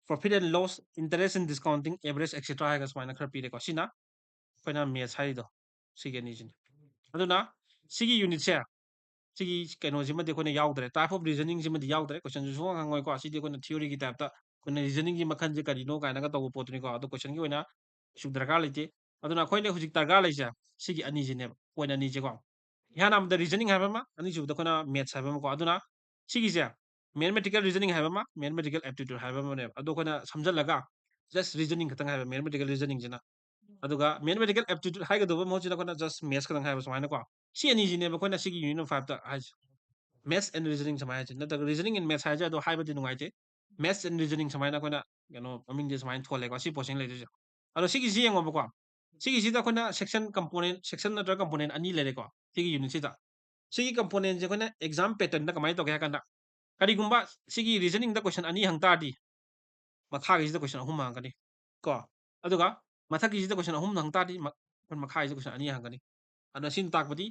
profit and loss, interest and discounting, average, et cetera ꯍꯥꯏꯔꯒ ꯁꯨꯃꯥꯏꯅ ꯈꯔ ꯄꯤꯔꯦꯀꯣ꯫ ꯁꯤꯅ ꯑꯩꯈꯣꯏꯅ maths ꯍꯥꯏꯔꯤꯗꯣ, ꯁꯤꯒꯤ ꯑꯅꯤꯁꯤꯅꯤ꯫ ꯑꯗꯨꯅ ꯁꯤꯒꯤ unit ꯁꯦ, ꯁꯤꯒꯤ ꯀꯩꯅꯣꯁꯤꯃꯗꯤ ꯑꯩꯈꯣꯏꯅ ꯌꯥꯎꯗ꯭ꯔꯦ, type of reasoning ꯁꯤꯃꯗꯤ ꯌꯥꯎꯗ꯭ꯔꯦ, question ꯁꯨ ꯁꯨꯡꯍꯪ ꯍꯪꯉꯣꯏꯀꯣ꯫ ꯁꯤꯗꯤ ꯑꯩꯈꯣꯏꯅ theory ꯒꯤ type ꯇ ꯑꯩꯈꯣꯏꯅ reasoning ꯒꯤ ꯃꯈꯜꯁꯦ ꯀꯔꯤꯅꯣ ꯀꯥꯏꯅꯒ ꯇꯧꯕ ꯄꯣꯠꯇꯨꯅꯤꯀꯣ꯫ ꯑꯗꯣ question ꯒꯤ ꯑꯣꯏꯅ ꯀꯩꯁꯨ ꯗꯔꯀꯥꯔ ꯂꯩꯇꯦ꯫ ꯑꯗꯨꯅ ꯑꯩꯈꯣꯏꯅ ꯍꯧꯖꯤꯛ ꯗꯔꯀꯥꯔ ꯂꯩꯁꯦ ꯁꯤꯒꯤ ꯑꯅꯤꯁꯤꯅꯦꯕ, point ꯑꯅꯤꯁꯦꯀꯣ꯫ ꯏꯍꯥꯟ ꯍꯥꯟꯕꯗ reasoning ꯍꯥꯏꯕ ꯑꯃ, ꯑꯅꯤꯁꯨꯕꯗ ꯑꯩꯈꯣꯏꯅ maths ꯍꯥꯏꯕ ꯑꯃꯀꯣ꯫ ꯑꯗꯨꯅ ꯁꯤꯒꯤꯁꯦ mathematical reasoning ꯍꯥꯏꯕ ꯑꯃ, mathematical aptitude ꯍꯥꯏꯕ ꯑꯃꯅꯦꯕ꯫ ꯑꯗꯣ ꯑꯩꯈꯣꯏꯅ ꯁꯝꯖꯜꯂꯒ just reasoning ꯈꯛꯇꯪ ꯍꯥꯏꯕ, mathematical reasoning ꯁꯤꯅ꯫ ꯑꯗꯨꯒ mathematical aptitude ꯍꯥꯏꯒꯗꯧꯕ ꯃꯍꯨꯠꯁꯤꯗ ꯑꯩꯈꯣꯏꯅ just maths ꯈꯛꯇꯪ ꯍꯥꯏꯕ ꯁꯨꯃꯥꯏꯅꯀꯣ꯫ ꯁꯤ ꯑꯅꯤꯁꯤꯅꯦꯕ ꯑꯩꯈꯣꯏꯅ ꯁꯤꯒꯤ unit number five ꯇ ꯍꯥꯏꯁꯦ, maths and reasoning ꯁꯨꯃꯥꯏꯅ ꯍꯥꯏꯁꯦ꯫ ꯅꯠꯇ꯭ꯔꯒ reasoning and maths ꯍꯥꯏꯁꯦ ꯑꯗꯣ ꯍꯥꯏꯕꯗꯤ ꯅꯨꯡꯉꯥꯏꯇꯦ꯫ Maths and reasoning ꯁꯨꯃꯥꯏꯅ ꯑꯩꯈꯣꯏꯅ ꯀꯩꯅꯣ ꯃꯃꯤꯡꯁꯦ ꯁꯨꯃꯥꯏꯅ ꯊꯣꯜꯂꯦꯀꯣ, ꯁꯤ ꯄꯣꯠꯁꯤꯡ ꯂꯩꯗꯣꯏꯁꯦ꯫ ꯑꯗꯣ ꯁꯤꯒꯤꯁꯤ ꯌꯦꯡꯉꯣꯕꯀꯣ, ꯁꯤꯒꯤꯁꯤꯗ ꯑꯩꯈꯣꯏꯅ section component, section ꯅꯠꯇ꯭ꯔꯒ component ꯑꯅꯤ ꯂꯩꯔꯦꯀꯣ ꯁꯤꯒꯤ unit ꯁꯤꯗ꯫ ꯁꯤꯒꯤ component ꯁꯦ ꯑꯩꯈꯣꯏꯅ exam pattern ꯗ ꯀꯃꯥꯏꯅ ꯇꯧꯒꯦ ꯍꯥꯏ ꯀꯥꯟꯗ, ꯀꯔꯤꯒꯨꯝꯕ ꯁꯤꯒꯤ reasoning ꯗ question ꯑꯅꯤ ꯍꯪ ꯇꯥꯔꯗꯤ, ꯃꯈꯥꯒꯤꯁꯤꯗ question ꯑꯍꯨꯝ ꯍꯪꯉꯛꯀꯅꯤ ꯀꯣ꯫ ꯑꯗꯨꯒ ꯃꯊꯛꯀꯤꯁꯤꯗ question ꯑꯍꯨꯝ ꯍꯪ ꯇꯥꯔꯗꯤ, ꯃ-, ꯃꯈꯥꯒꯤꯁꯤꯗ question ꯑꯅꯤ ꯍꯪꯉꯛꯀꯅꯤ꯫ ꯑꯗꯨꯅ ꯁꯤꯅ ꯇꯥꯛꯄꯗꯤ,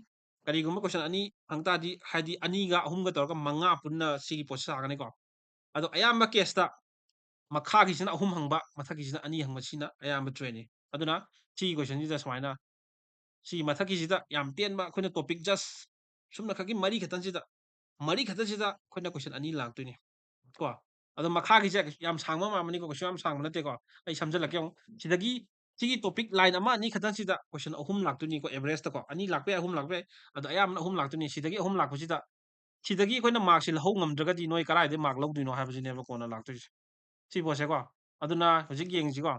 ꯀꯔꯤꯒꯨꯝꯕ question ꯑꯅꯤ ꯍꯪ ꯇꯥꯔꯗꯤ, ꯍꯥꯏꯗꯤ ꯑꯅꯤꯒ ꯑꯍꯨꯝꯒ ꯇꯧꯔꯒ ꯃꯉꯥ ꯄꯨꯟꯅ ꯁꯤꯒꯤ ꯄꯣꯠꯁꯤ ꯁꯥꯒꯅꯤꯀꯣ꯫ ꯑꯗꯣ ꯑꯌꯥꯝꯕ case ꯇ ꯃꯈꯥꯒꯤꯁꯤꯅ ꯑꯍꯨꯝ ꯍꯪꯕ, ꯃꯊꯛꯀꯤꯁꯤꯅ ꯑꯅꯤ ꯍꯪꯕ, ꯁꯤꯅ ꯑꯌꯥꯝꯕ trend ꯅꯤ꯫ ꯑꯗꯨꯅ ꯁꯤꯒꯤ question ꯁꯤꯗ ꯁꯨꯃꯥꯏꯅ, ꯁꯤ ꯃꯊꯛꯀꯤꯁꯤꯗ ꯌꯥꯝ ꯇꯦꯟꯕ ꯑꯩꯈꯣꯏꯅ topic just ꯁꯨꯝꯅ ꯈꯛꯀꯤ ꯃꯔꯤ ꯈꯛꯇꯪꯁꯤꯗ, ꯃꯔꯤ ꯈꯛꯇꯪꯁꯤꯗ ꯑꯩꯈꯣꯏꯅ question ꯑꯅꯤ ꯂꯥꯛꯇꯣꯏꯅꯤ ꯀꯣ꯫ ꯑꯗꯣ ꯃꯈꯥꯒꯤꯁꯦ ꯌꯥꯝ ꯁꯥꯡꯕ ꯃꯥꯟꯕꯅꯤꯀꯣ, ꯀꯩꯁꯨ ꯌꯥꯝ ꯁꯥꯡꯕ ꯅꯠꯇꯦꯀꯣ꯫ ꯑꯩ ꯁꯝꯖꯜꯂꯛꯀꯦ ꯑꯃꯨꯛ꯫ ꯁꯤꯗꯒꯤ ꯁꯤꯒꯤ topic line ꯑꯃ ꯑꯅꯤ ꯈꯛꯇꯪꯁꯤꯗ question ꯑꯍꯨꯝ ꯂꯥꯛꯇꯣꯏꯅꯤꯀꯣ, average ꯇꯀꯣ꯫ ꯑꯅꯤ ꯂꯥꯛꯄ ꯌꯥꯏ, ꯑꯍꯨꯝ ꯂꯥꯛꯄ ꯌꯥꯏ, ꯑꯗꯣ ꯑꯌꯥꯝꯕꯅ ꯑꯍꯨꯝ ꯂꯥꯛꯇꯣꯏꯅꯤ꯫ ꯁꯤꯗꯒꯤ ꯑꯍꯨꯝ ꯂꯥꯛꯄꯁꯤꯗ, ꯁꯤꯗꯒꯤ ꯑꯩꯈꯣꯏꯅ mark ꯁꯤ ꯂꯧꯍꯧ ꯉꯝꯗ꯭ꯔꯒꯗꯤ ꯅꯣꯏ ꯀꯗꯥꯏꯗꯒꯤ mark ꯂꯧꯗꯣꯏꯅꯣ ꯍꯥꯏꯕꯁꯤꯅꯦꯕ ꯀꯣꯟꯅ ꯂꯥꯛꯇꯣꯏꯁꯦ꯫ ꯁꯤ ꯄꯣꯠꯁꯦꯀꯣ꯫ ꯑꯗꯨꯅ ꯍꯧꯖꯤꯛ ꯌꯦꯡꯁꯤꯀꯣ꯫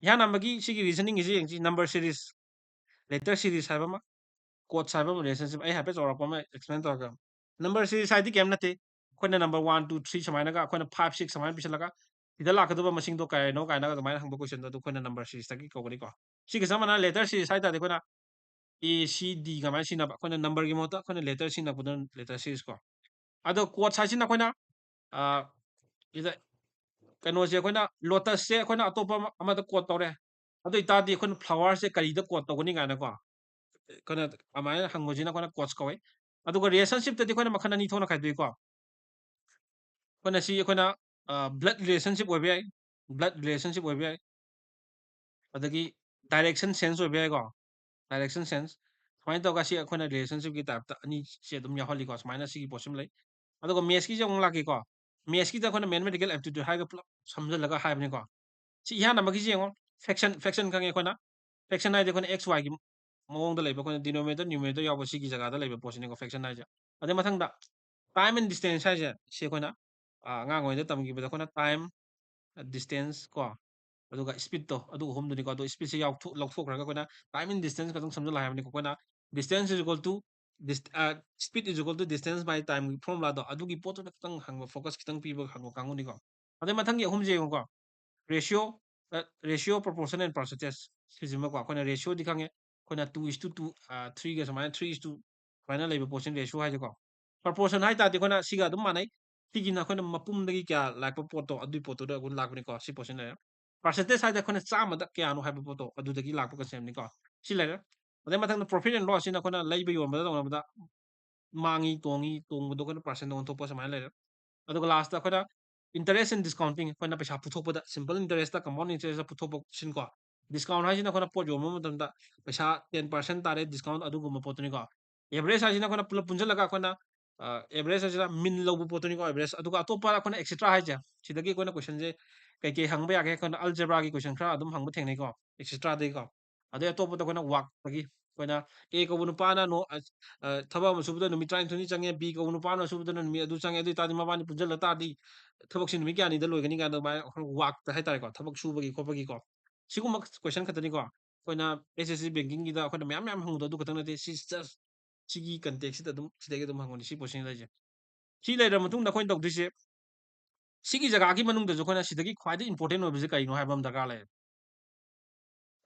ꯏꯍꯥꯟ ꯍꯥꯟꯕꯒꯤ ꯁꯤꯒꯤ reasoning ꯒꯤꯁꯤ ꯌꯦꯡꯁꯤ, number series, letter series ꯍꯥꯏꯕ ꯑꯃ, codes ꯍꯥꯏꯕ ꯑꯃ, relationship, ꯑꯩ ꯍꯥꯏꯐꯦꯠ ꯆꯥꯎꯔꯥꯛꯄ ꯑꯃ explain ꯇꯧꯔꯒ꯫ Number series ꯍꯥꯏꯗꯤ ꯀꯩꯝ ꯅꯠꯇꯦ, ꯑꯩꯈꯣꯏꯅ number one, two, three ꯁꯨꯃꯥꯏꯅꯒ ꯑꯩꯈꯣꯏꯅ five, six ꯁꯨꯃꯥꯏꯅ ꯄꯤꯁꯜꯂꯒ, ꯁꯤꯗ ꯂꯥꯛꯀꯗꯕ ꯃꯁꯤꯡꯗꯣ ꯀꯌꯥꯅꯣ ꯀꯥꯏꯅꯒ ꯑꯗꯨꯃꯥꯏꯅ ꯍꯪꯕ question ꯗꯣ, ꯑꯗꯨ ꯑꯩꯈꯣꯏꯅ number series ꯇꯒꯤ ꯀꯧꯒꯅꯤꯀꯣ꯫ ꯁꯤꯒ ꯆꯞ ꯃꯥꯟꯅꯅ letter series ꯍꯥꯏ ꯇꯥꯔꯗꯤ ꯑꯩꯈꯣꯏꯅ A, C, D ꯀꯃꯥꯏꯅ ꯁꯤꯖꯤꯟꯅꯕ, ꯑꯩꯈꯣꯏꯅ number ꯒꯤ ꯃꯍꯨꯠꯇ ꯑꯩꯈꯣꯏꯅ letter ꯁꯤꯖꯤꯟꯅꯔꯛꯄꯗꯨꯅ letter series ꯀꯣ꯫ ꯑꯗꯣ codes ꯍꯥꯏꯁꯤꯅ ꯑꯩꯈꯣꯏꯅ, ꯑ, ꯁꯤꯗ ꯀꯩꯅꯣꯁꯦ ꯑꯩꯈꯣꯏꯅ lotus ꯁꯦ ꯑꯩꯈꯣꯏꯅ ꯑꯇꯣꯞꯄ ꯑꯃ, ꯑꯃꯗ quote ꯇꯧꯔꯦ꯫ ꯑꯗꯨ ꯑꯣꯏꯇꯥꯔꯗꯤ ꯑꯩꯈꯣꯏꯅ flower ꯁꯦ ꯀꯔꯤꯗ quote ꯇꯧꯒꯅꯤ ꯀꯥꯏꯅꯀꯣ꯫ ꯑꯩꯈꯣꯏꯅ ꯑꯗꯨꯃꯥꯏꯅ ꯍꯪꯕꯁꯤꯅ ꯑꯩꯈꯣꯏꯅ quotes ꯀꯧꯋꯦ꯫ ꯑꯗꯨꯒ relationship ꯇꯗꯤ ꯑꯩꯈꯣꯏꯅ ꯃꯈꯜ ꯑꯅꯤ ꯊꯣꯛꯅ ꯈꯥꯏꯗꯣꯛꯏꯀꯣ꯫ ꯑꯩꯈꯣꯏꯅ ꯁꯤ ꯑꯩꯈꯣꯏꯅ, ꯑ, blood relationship ꯑꯣꯏꯕ ꯌꯥꯏ, blood relationship ꯑꯣꯏꯕ ꯌꯥꯏ꯫ ꯑꯗꯒꯤ direction sense ꯑꯣꯏꯕ ꯌꯥꯏꯀꯣ꯫ Direction sense꯫ ꯁꯨꯃꯥꯏꯅ ꯇꯧꯔꯒ ꯁꯤ ꯑꯩꯈꯣꯏꯅ relationship ꯀꯤ type ꯇ ꯑꯅꯤꯁꯦ ꯑꯗꯨꯝ ꯌꯥꯎꯍꯜꯂꯤꯀꯣ꯫ ꯁꯨꯃꯥꯏꯅ ꯁꯤꯒꯤ ꯄꯣꯠꯁꯤꯃ ꯂꯩ꯫ ꯑꯗꯨꯒ maths ꯀꯤꯁꯦ ꯑꯃꯨꯛ ꯂꯥꯛꯀꯦꯀꯣ꯫ Maths ꯀꯤꯗ ꯑꯩꯈꯣꯏꯅ mathematical aptitude ꯍꯥꯏꯔꯒ ꯄꯨꯂꯞ ꯁꯝꯖꯜꯂꯒ ꯍꯥꯏꯕꯅꯤꯀꯣ꯫ ꯁꯤ ꯏꯍꯥꯟ ꯑꯃꯒꯤꯁꯦ ꯌꯦꯡꯉꯣ꯫ Fraction, fraction ꯈꯪꯉꯦ ꯑꯩꯈꯣꯏꯅ꯫ Fraction ꯍꯥꯏꯗꯤ ꯑꯩꯈꯣꯏꯅ X Y ꯒꯤ ꯃꯑꯣꯡꯗ ꯂꯩꯕ, ꯑꯩꯈꯣꯏꯅ denominator, numerator ꯌꯥꯎꯕ ꯁꯤꯒꯤ ꯖꯒꯥꯗ ꯂꯩꯕ ꯄꯣꯠꯁꯤꯅꯤꯀꯣ fraction ꯍꯥꯏꯁꯦ꯫ ꯑꯗꯩ ꯃꯊꯪꯗ time and distance ꯍꯥꯏꯁꯦ, ꯁꯤ ꯑꯩꯈꯣꯏꯅ, ꯑ, ꯑꯉꯥꯡ ꯑꯣꯏꯔꯤꯉꯩꯗ ꯇꯝꯈꯤꯕꯗ ꯑꯩꯈꯣꯏꯅ time, distance ꯀꯣ, ꯑꯗꯨꯒ speed ꯇꯣ, ꯑꯗꯨ ꯑꯍꯨꯝꯗꯨꯅꯤꯀꯣ꯫ ꯑꯗꯣ speed ꯁꯦ ꯌꯥꯎꯊꯣꯛ-, ꯂꯧꯊꯣꯛꯈ꯭ꯔꯒ ꯑꯩꯈꯣꯏꯅ time and distance ꯈꯛꯇꯪ ꯁꯝꯖꯜꯂꯣ ꯍꯥꯏꯕꯅꯤꯀꯣ꯫ ꯑꯩꯈꯣꯏꯅ distance is equal to dist-, ꯑ, speed is equal to distance by time ꯒꯤ formula ꯗꯣ, ꯑꯗꯨꯒꯤ ꯄꯣꯠꯇꯨꯗ ꯈꯤꯇꯪ ꯍꯪꯕ, focus ꯈꯤꯇꯪ ꯄꯤꯕ ꯍꯪꯕ ꯀꯥꯡꯕꯨꯅꯤꯀꯣ꯫ ꯑꯗꯩ ꯃꯊꯪꯒꯤ ꯑꯍꯨꯝꯁꯦ ꯌꯦꯡꯉꯨꯀꯣ꯫ Ratio, ꯑ, ratio, proportion and percentage ꯁꯤꯁꯤꯃꯀꯣ꯫ ꯑꯩꯈꯣꯏꯅ ratio ꯗꯤ ꯈꯪꯉꯦ꯫ ꯑꯩꯈꯣꯏꯅ two is to two, ꯑ, three ꯒ ꯁꯨꯃꯥꯏꯅ, three is to ꯁꯨꯃꯥꯏꯅ ꯂꯩꯕ ꯄꯣꯠꯁꯤꯅ ratio ꯍꯥꯏꯁꯦꯀꯣ꯫ Proportion ꯍꯥꯏ ꯇꯥꯔꯗꯤ ꯑꯩꯈꯣꯏꯅ ꯁꯤꯒ ꯑꯗꯨꯝ ꯃꯥꯟꯅꯩ꯫ ꯁꯤꯒꯤꯅ ꯑꯩꯈꯣꯏꯅ ꯃꯄꯨꯝꯗꯒꯤ ꯀꯌꯥ ꯂꯥꯛꯄ ꯄꯣꯠꯇꯣ, ꯑꯗꯨꯒꯤ ꯄꯣꯠꯇꯨꯗ ꯑꯩꯈꯣꯏ ꯂꯥꯛꯄꯅꯤꯀꯣ꯫ ꯁꯤ ꯄꯣꯠꯁꯤꯅ ꯂꯩꯔꯦ꯫ Percentage ꯍꯥꯏꯗꯤ ꯑꯩꯈꯣꯏꯅ ꯆꯥꯝꯃꯗ ꯀꯌꯥꯅꯣ ꯍꯥꯏꯕ ꯄꯣꯠꯇꯣ, ꯑꯗꯨꯗꯒꯤ ꯂꯥꯛꯄ concept ꯅꯤꯀꯣ꯫ ꯁꯤ ꯂꯩꯔꯦ꯫ ꯑꯗꯩ ꯃꯊꯪꯗ profit and loss ꯁꯤꯅ ꯑꯩꯈꯣꯏꯅ ꯂꯩꯕ ꯌꯣꯟꯕꯗ ꯇꯧꯅꯕꯗ ꯃꯥꯡꯉꯤ, ꯇꯣꯡꯉꯤ, ꯇꯣꯡꯕꯗꯣ ꯑꯩꯈꯣꯏꯅ percent ꯇ ꯑꯣꯟꯊꯣꯛꯄ ꯁꯨꯃꯥꯏꯅ ꯂꯩꯔꯦ꯫ ꯑꯗꯨꯒ last ꯇ ꯑꯩꯈꯣꯏꯅ interest and discounting, ꯑꯩꯈꯣꯏꯅ ꯄꯩꯁꯥ ꯄꯨꯊꯣꯛꯄꯗ simple interest ꯇ, compound interest ꯇ ꯄꯨꯊꯣꯛꯄ ꯁꯤꯟꯀꯣ꯫ Discount ꯍꯥꯏꯁꯤꯅ ꯑꯩꯈꯣꯏꯅ ꯄꯣꯠ ꯌꯣꯟꯕ ꯃꯇꯝꯗ ꯄꯩꯁꯥ ten percent ꯇꯥꯔꯦ discount, ꯑꯗꯨꯒꯨꯝꯕ ꯄꯣꯠꯇꯨꯅꯤꯀꯣ꯫ Average ꯍꯥꯏꯁꯤꯅ ꯑꯩꯈꯣꯏꯅ ꯄꯨꯂꯞ ꯄꯨꯟꯁꯤꯜꯂꯒ ꯑꯩꯈꯣꯏꯅ, ꯑ, average ꯍꯥꯏꯁꯤꯅ mean ꯂꯧꯕ ꯄꯣꯠꯇꯨꯅꯤꯀꯣ, average꯫ ꯑꯗꯨꯒ ꯑꯇꯣꯞꯄ ꯑꯩꯈꯣꯏꯅ et cetera ꯍꯥꯏꯁꯦ, ꯁꯤꯗꯒꯤ ꯑꯩꯈꯣꯏꯅ question ꯁꯦ ꯀꯩꯀꯩ ꯍꯪꯕ ꯌꯥꯒꯦ? ꯑꯩꯈꯣꯏꯅ algebra ꯒꯤ question ꯈꯔ ꯑꯗꯨꯝ ꯍꯪꯕ ꯊꯦꯡꯅꯩꯀꯣ, et cetera ꯗꯒꯤꯀꯣ꯫ ꯑꯗꯩ ꯑꯇꯣꯞꯄꯗ ꯑꯩꯈꯣꯏꯅ work ꯇꯒꯤ ꯑꯩꯈꯣꯏꯅ A ꯀꯧꯕ ꯅꯨꯄꯥꯅ ꯅꯣ-, ꯑ, ꯑ, ꯊꯕꯛ ꯑꯃ ꯁꯨꯕꯗ ꯅꯨꯃꯤꯠ ꯇꯔꯥꯅꯤꯊꯣꯏꯅꯤ ꯆꯪꯉꯦ, B ꯀꯧꯕ ꯅꯨꯄꯥ ꯑꯃ ꯁꯨꯕꯗꯅ ꯅꯨꯃꯤꯠ ꯑꯗꯨ ꯆꯪꯉꯦ, ꯑꯗꯨ ꯑꯣꯏ ꯇꯥꯔꯗꯤ ꯃꯕꯥꯅꯤ ꯄꯨꯟꯁꯤꯜꯂ ꯇꯥꯔꯗꯤ ꯊꯕꯛꯁꯤ ꯅꯨꯃꯤꯠ ꯀꯌꯥꯅꯤꯗ ꯂꯣꯏꯒꯅꯤ ꯀꯥꯏꯅ ꯑꯗꯨꯃꯥꯏꯅ ꯑꯩꯈꯣꯏ work ꯇ ꯍꯥꯏꯇꯥꯔꯦꯀꯣ, ꯊꯕꯛ ꯁꯨꯕꯒꯤ ꯈꯣꯠꯄꯒꯤꯀꯣ꯫ ꯁꯤꯒꯨꯝꯕ question ꯈꯛꯇꯅꯤꯀꯣ꯫ ꯑꯩꯈꯣꯏꯅ S S C banking ꯒꯤꯗ ꯑꯩꯈꯣꯏꯅ ꯃꯌꯥꯝ ꯃꯌꯥꯝ ꯍꯪꯕꯗꯣ ꯑꯗꯨ ꯈꯛꯇꯪ ꯅꯠꯇꯦ, ꯁꯤ just ꯁꯤꯒꯤ context ꯁꯤꯗ ꯑꯗꯨꯝ, ꯁꯤꯗꯒꯤ ꯑꯗꯨꯝ ꯍꯪꯉꯨꯅꯤ, ꯁꯤ ꯄꯣꯠꯁꯤꯅ ꯂꯩꯁꯦ꯫ ꯁꯤ ꯂꯩꯔꯕ ꯃꯇꯨꯡꯗ ꯑꯩꯈꯣꯏꯅ ꯇꯧꯗꯣꯏꯁꯦ, ꯁꯤꯒꯤ ꯖꯒꯥꯒꯤ ꯃꯅꯨꯡꯗꯁꯨ ꯑꯩꯈꯣꯏꯅ ꯁꯤꯗꯒꯤ ꯈ꯭ꯋꯥꯏꯗꯒꯤ important ꯑꯣꯏꯕꯁꯦ ꯀꯩꯅꯣ ꯍꯥꯏꯕ ꯑꯃ ꯗꯔꯀꯥꯔ ꯂꯩ꯫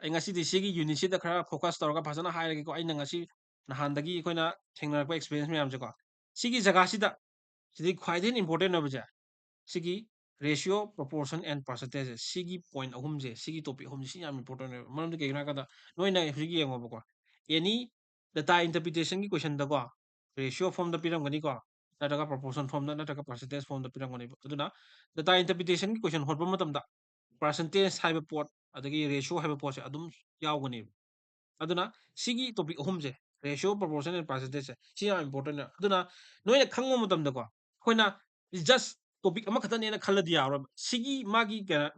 ꯑꯩ ꯉꯁꯤꯗꯤ ꯁꯤꯒꯤ unit ꯁꯤꯗ ꯈꯔ focus ꯇꯧꯔꯒ ꯐꯖꯅ ꯍꯥꯏꯔꯒꯦꯀꯣ꯫ ꯑꯩꯅ ꯉꯁꯤ ꯅꯍꯥꯟꯗꯒꯤ ꯑꯩꯈꯣꯏꯅ ꯊꯦꯡꯅꯔꯛꯄ experience ꯃꯌꯥꯝꯁꯦꯀꯣ꯫ ꯁꯤꯒꯤ ꯖꯒꯥꯁꯤꯗ, ꯁꯤꯗꯒꯤ ꯈ꯭ꯋꯥꯏꯗꯒꯤ ꯍꯦꯟꯅ important ꯑꯣꯏꯕꯁꯦ, ꯁꯤꯒꯤ ratio, proportion and percentage ꯁꯤꯒꯤ point ꯑꯍꯨꯝꯁꯦ, ꯁꯤꯒꯤ topic ꯑꯍꯨꯝꯁꯦ ꯁꯤ ꯌꯥꯝ important ꯑꯣꯏꯕ꯫ ꯃꯔꯝꯗꯤ ꯀꯩꯒꯤꯅꯣ ꯍꯥꯏ ꯀꯥꯟꯗ ꯅꯣꯏꯅ ꯍꯧꯖꯤꯛ ꯌꯦꯡꯉꯣꯕꯀꯣ, any data interpretation ꯒꯤ question ꯗꯀꯣ, ratio form ꯗ ꯄꯤꯔꯝꯒꯅꯤꯀꯣ, ꯅꯠꯇ꯭ꯔꯒ proportion form ꯗ, ꯅꯠꯇ꯭ꯔꯒ percentage form ꯗ ꯄꯤꯔꯝꯒꯅꯤꯕ꯫ ꯑꯗꯨꯅ data interpretation ꯒꯤ question ꯍꯣꯠꯄ ꯃꯇꯝꯗ percentage ꯍꯥꯏꯕ ꯄꯣꯠ ꯑꯗꯒꯤ ratio ꯍꯥꯏꯕ ꯄꯣꯠꯁꯦ ꯑꯗꯨꯝ ꯌꯥꯎꯒꯅꯦꯕ꯫ ꯑꯗꯨꯅ ꯁꯤꯒꯤ topic ꯑꯍꯨꯝꯁꯦ, ratio, proportion and percentage ꯁꯦ, ꯁꯤ ꯌꯥꯝ important ꯑꯣꯏ꯫ ꯑꯗꯨꯅ ꯅꯣꯏꯅ ꯈꯪꯕ ꯃꯇꯝꯗꯀꯣ, ꯑꯩꯈꯣꯏꯅ just topic ꯑꯃꯈꯛꯇꯅꯦꯅ ꯈꯜꯂꯗꯤ ꯌꯥꯔꯣꯏꯕ꯫ ꯁꯤꯒꯤ ꯃꯥꯒꯤ ꯀꯩꯅꯣ,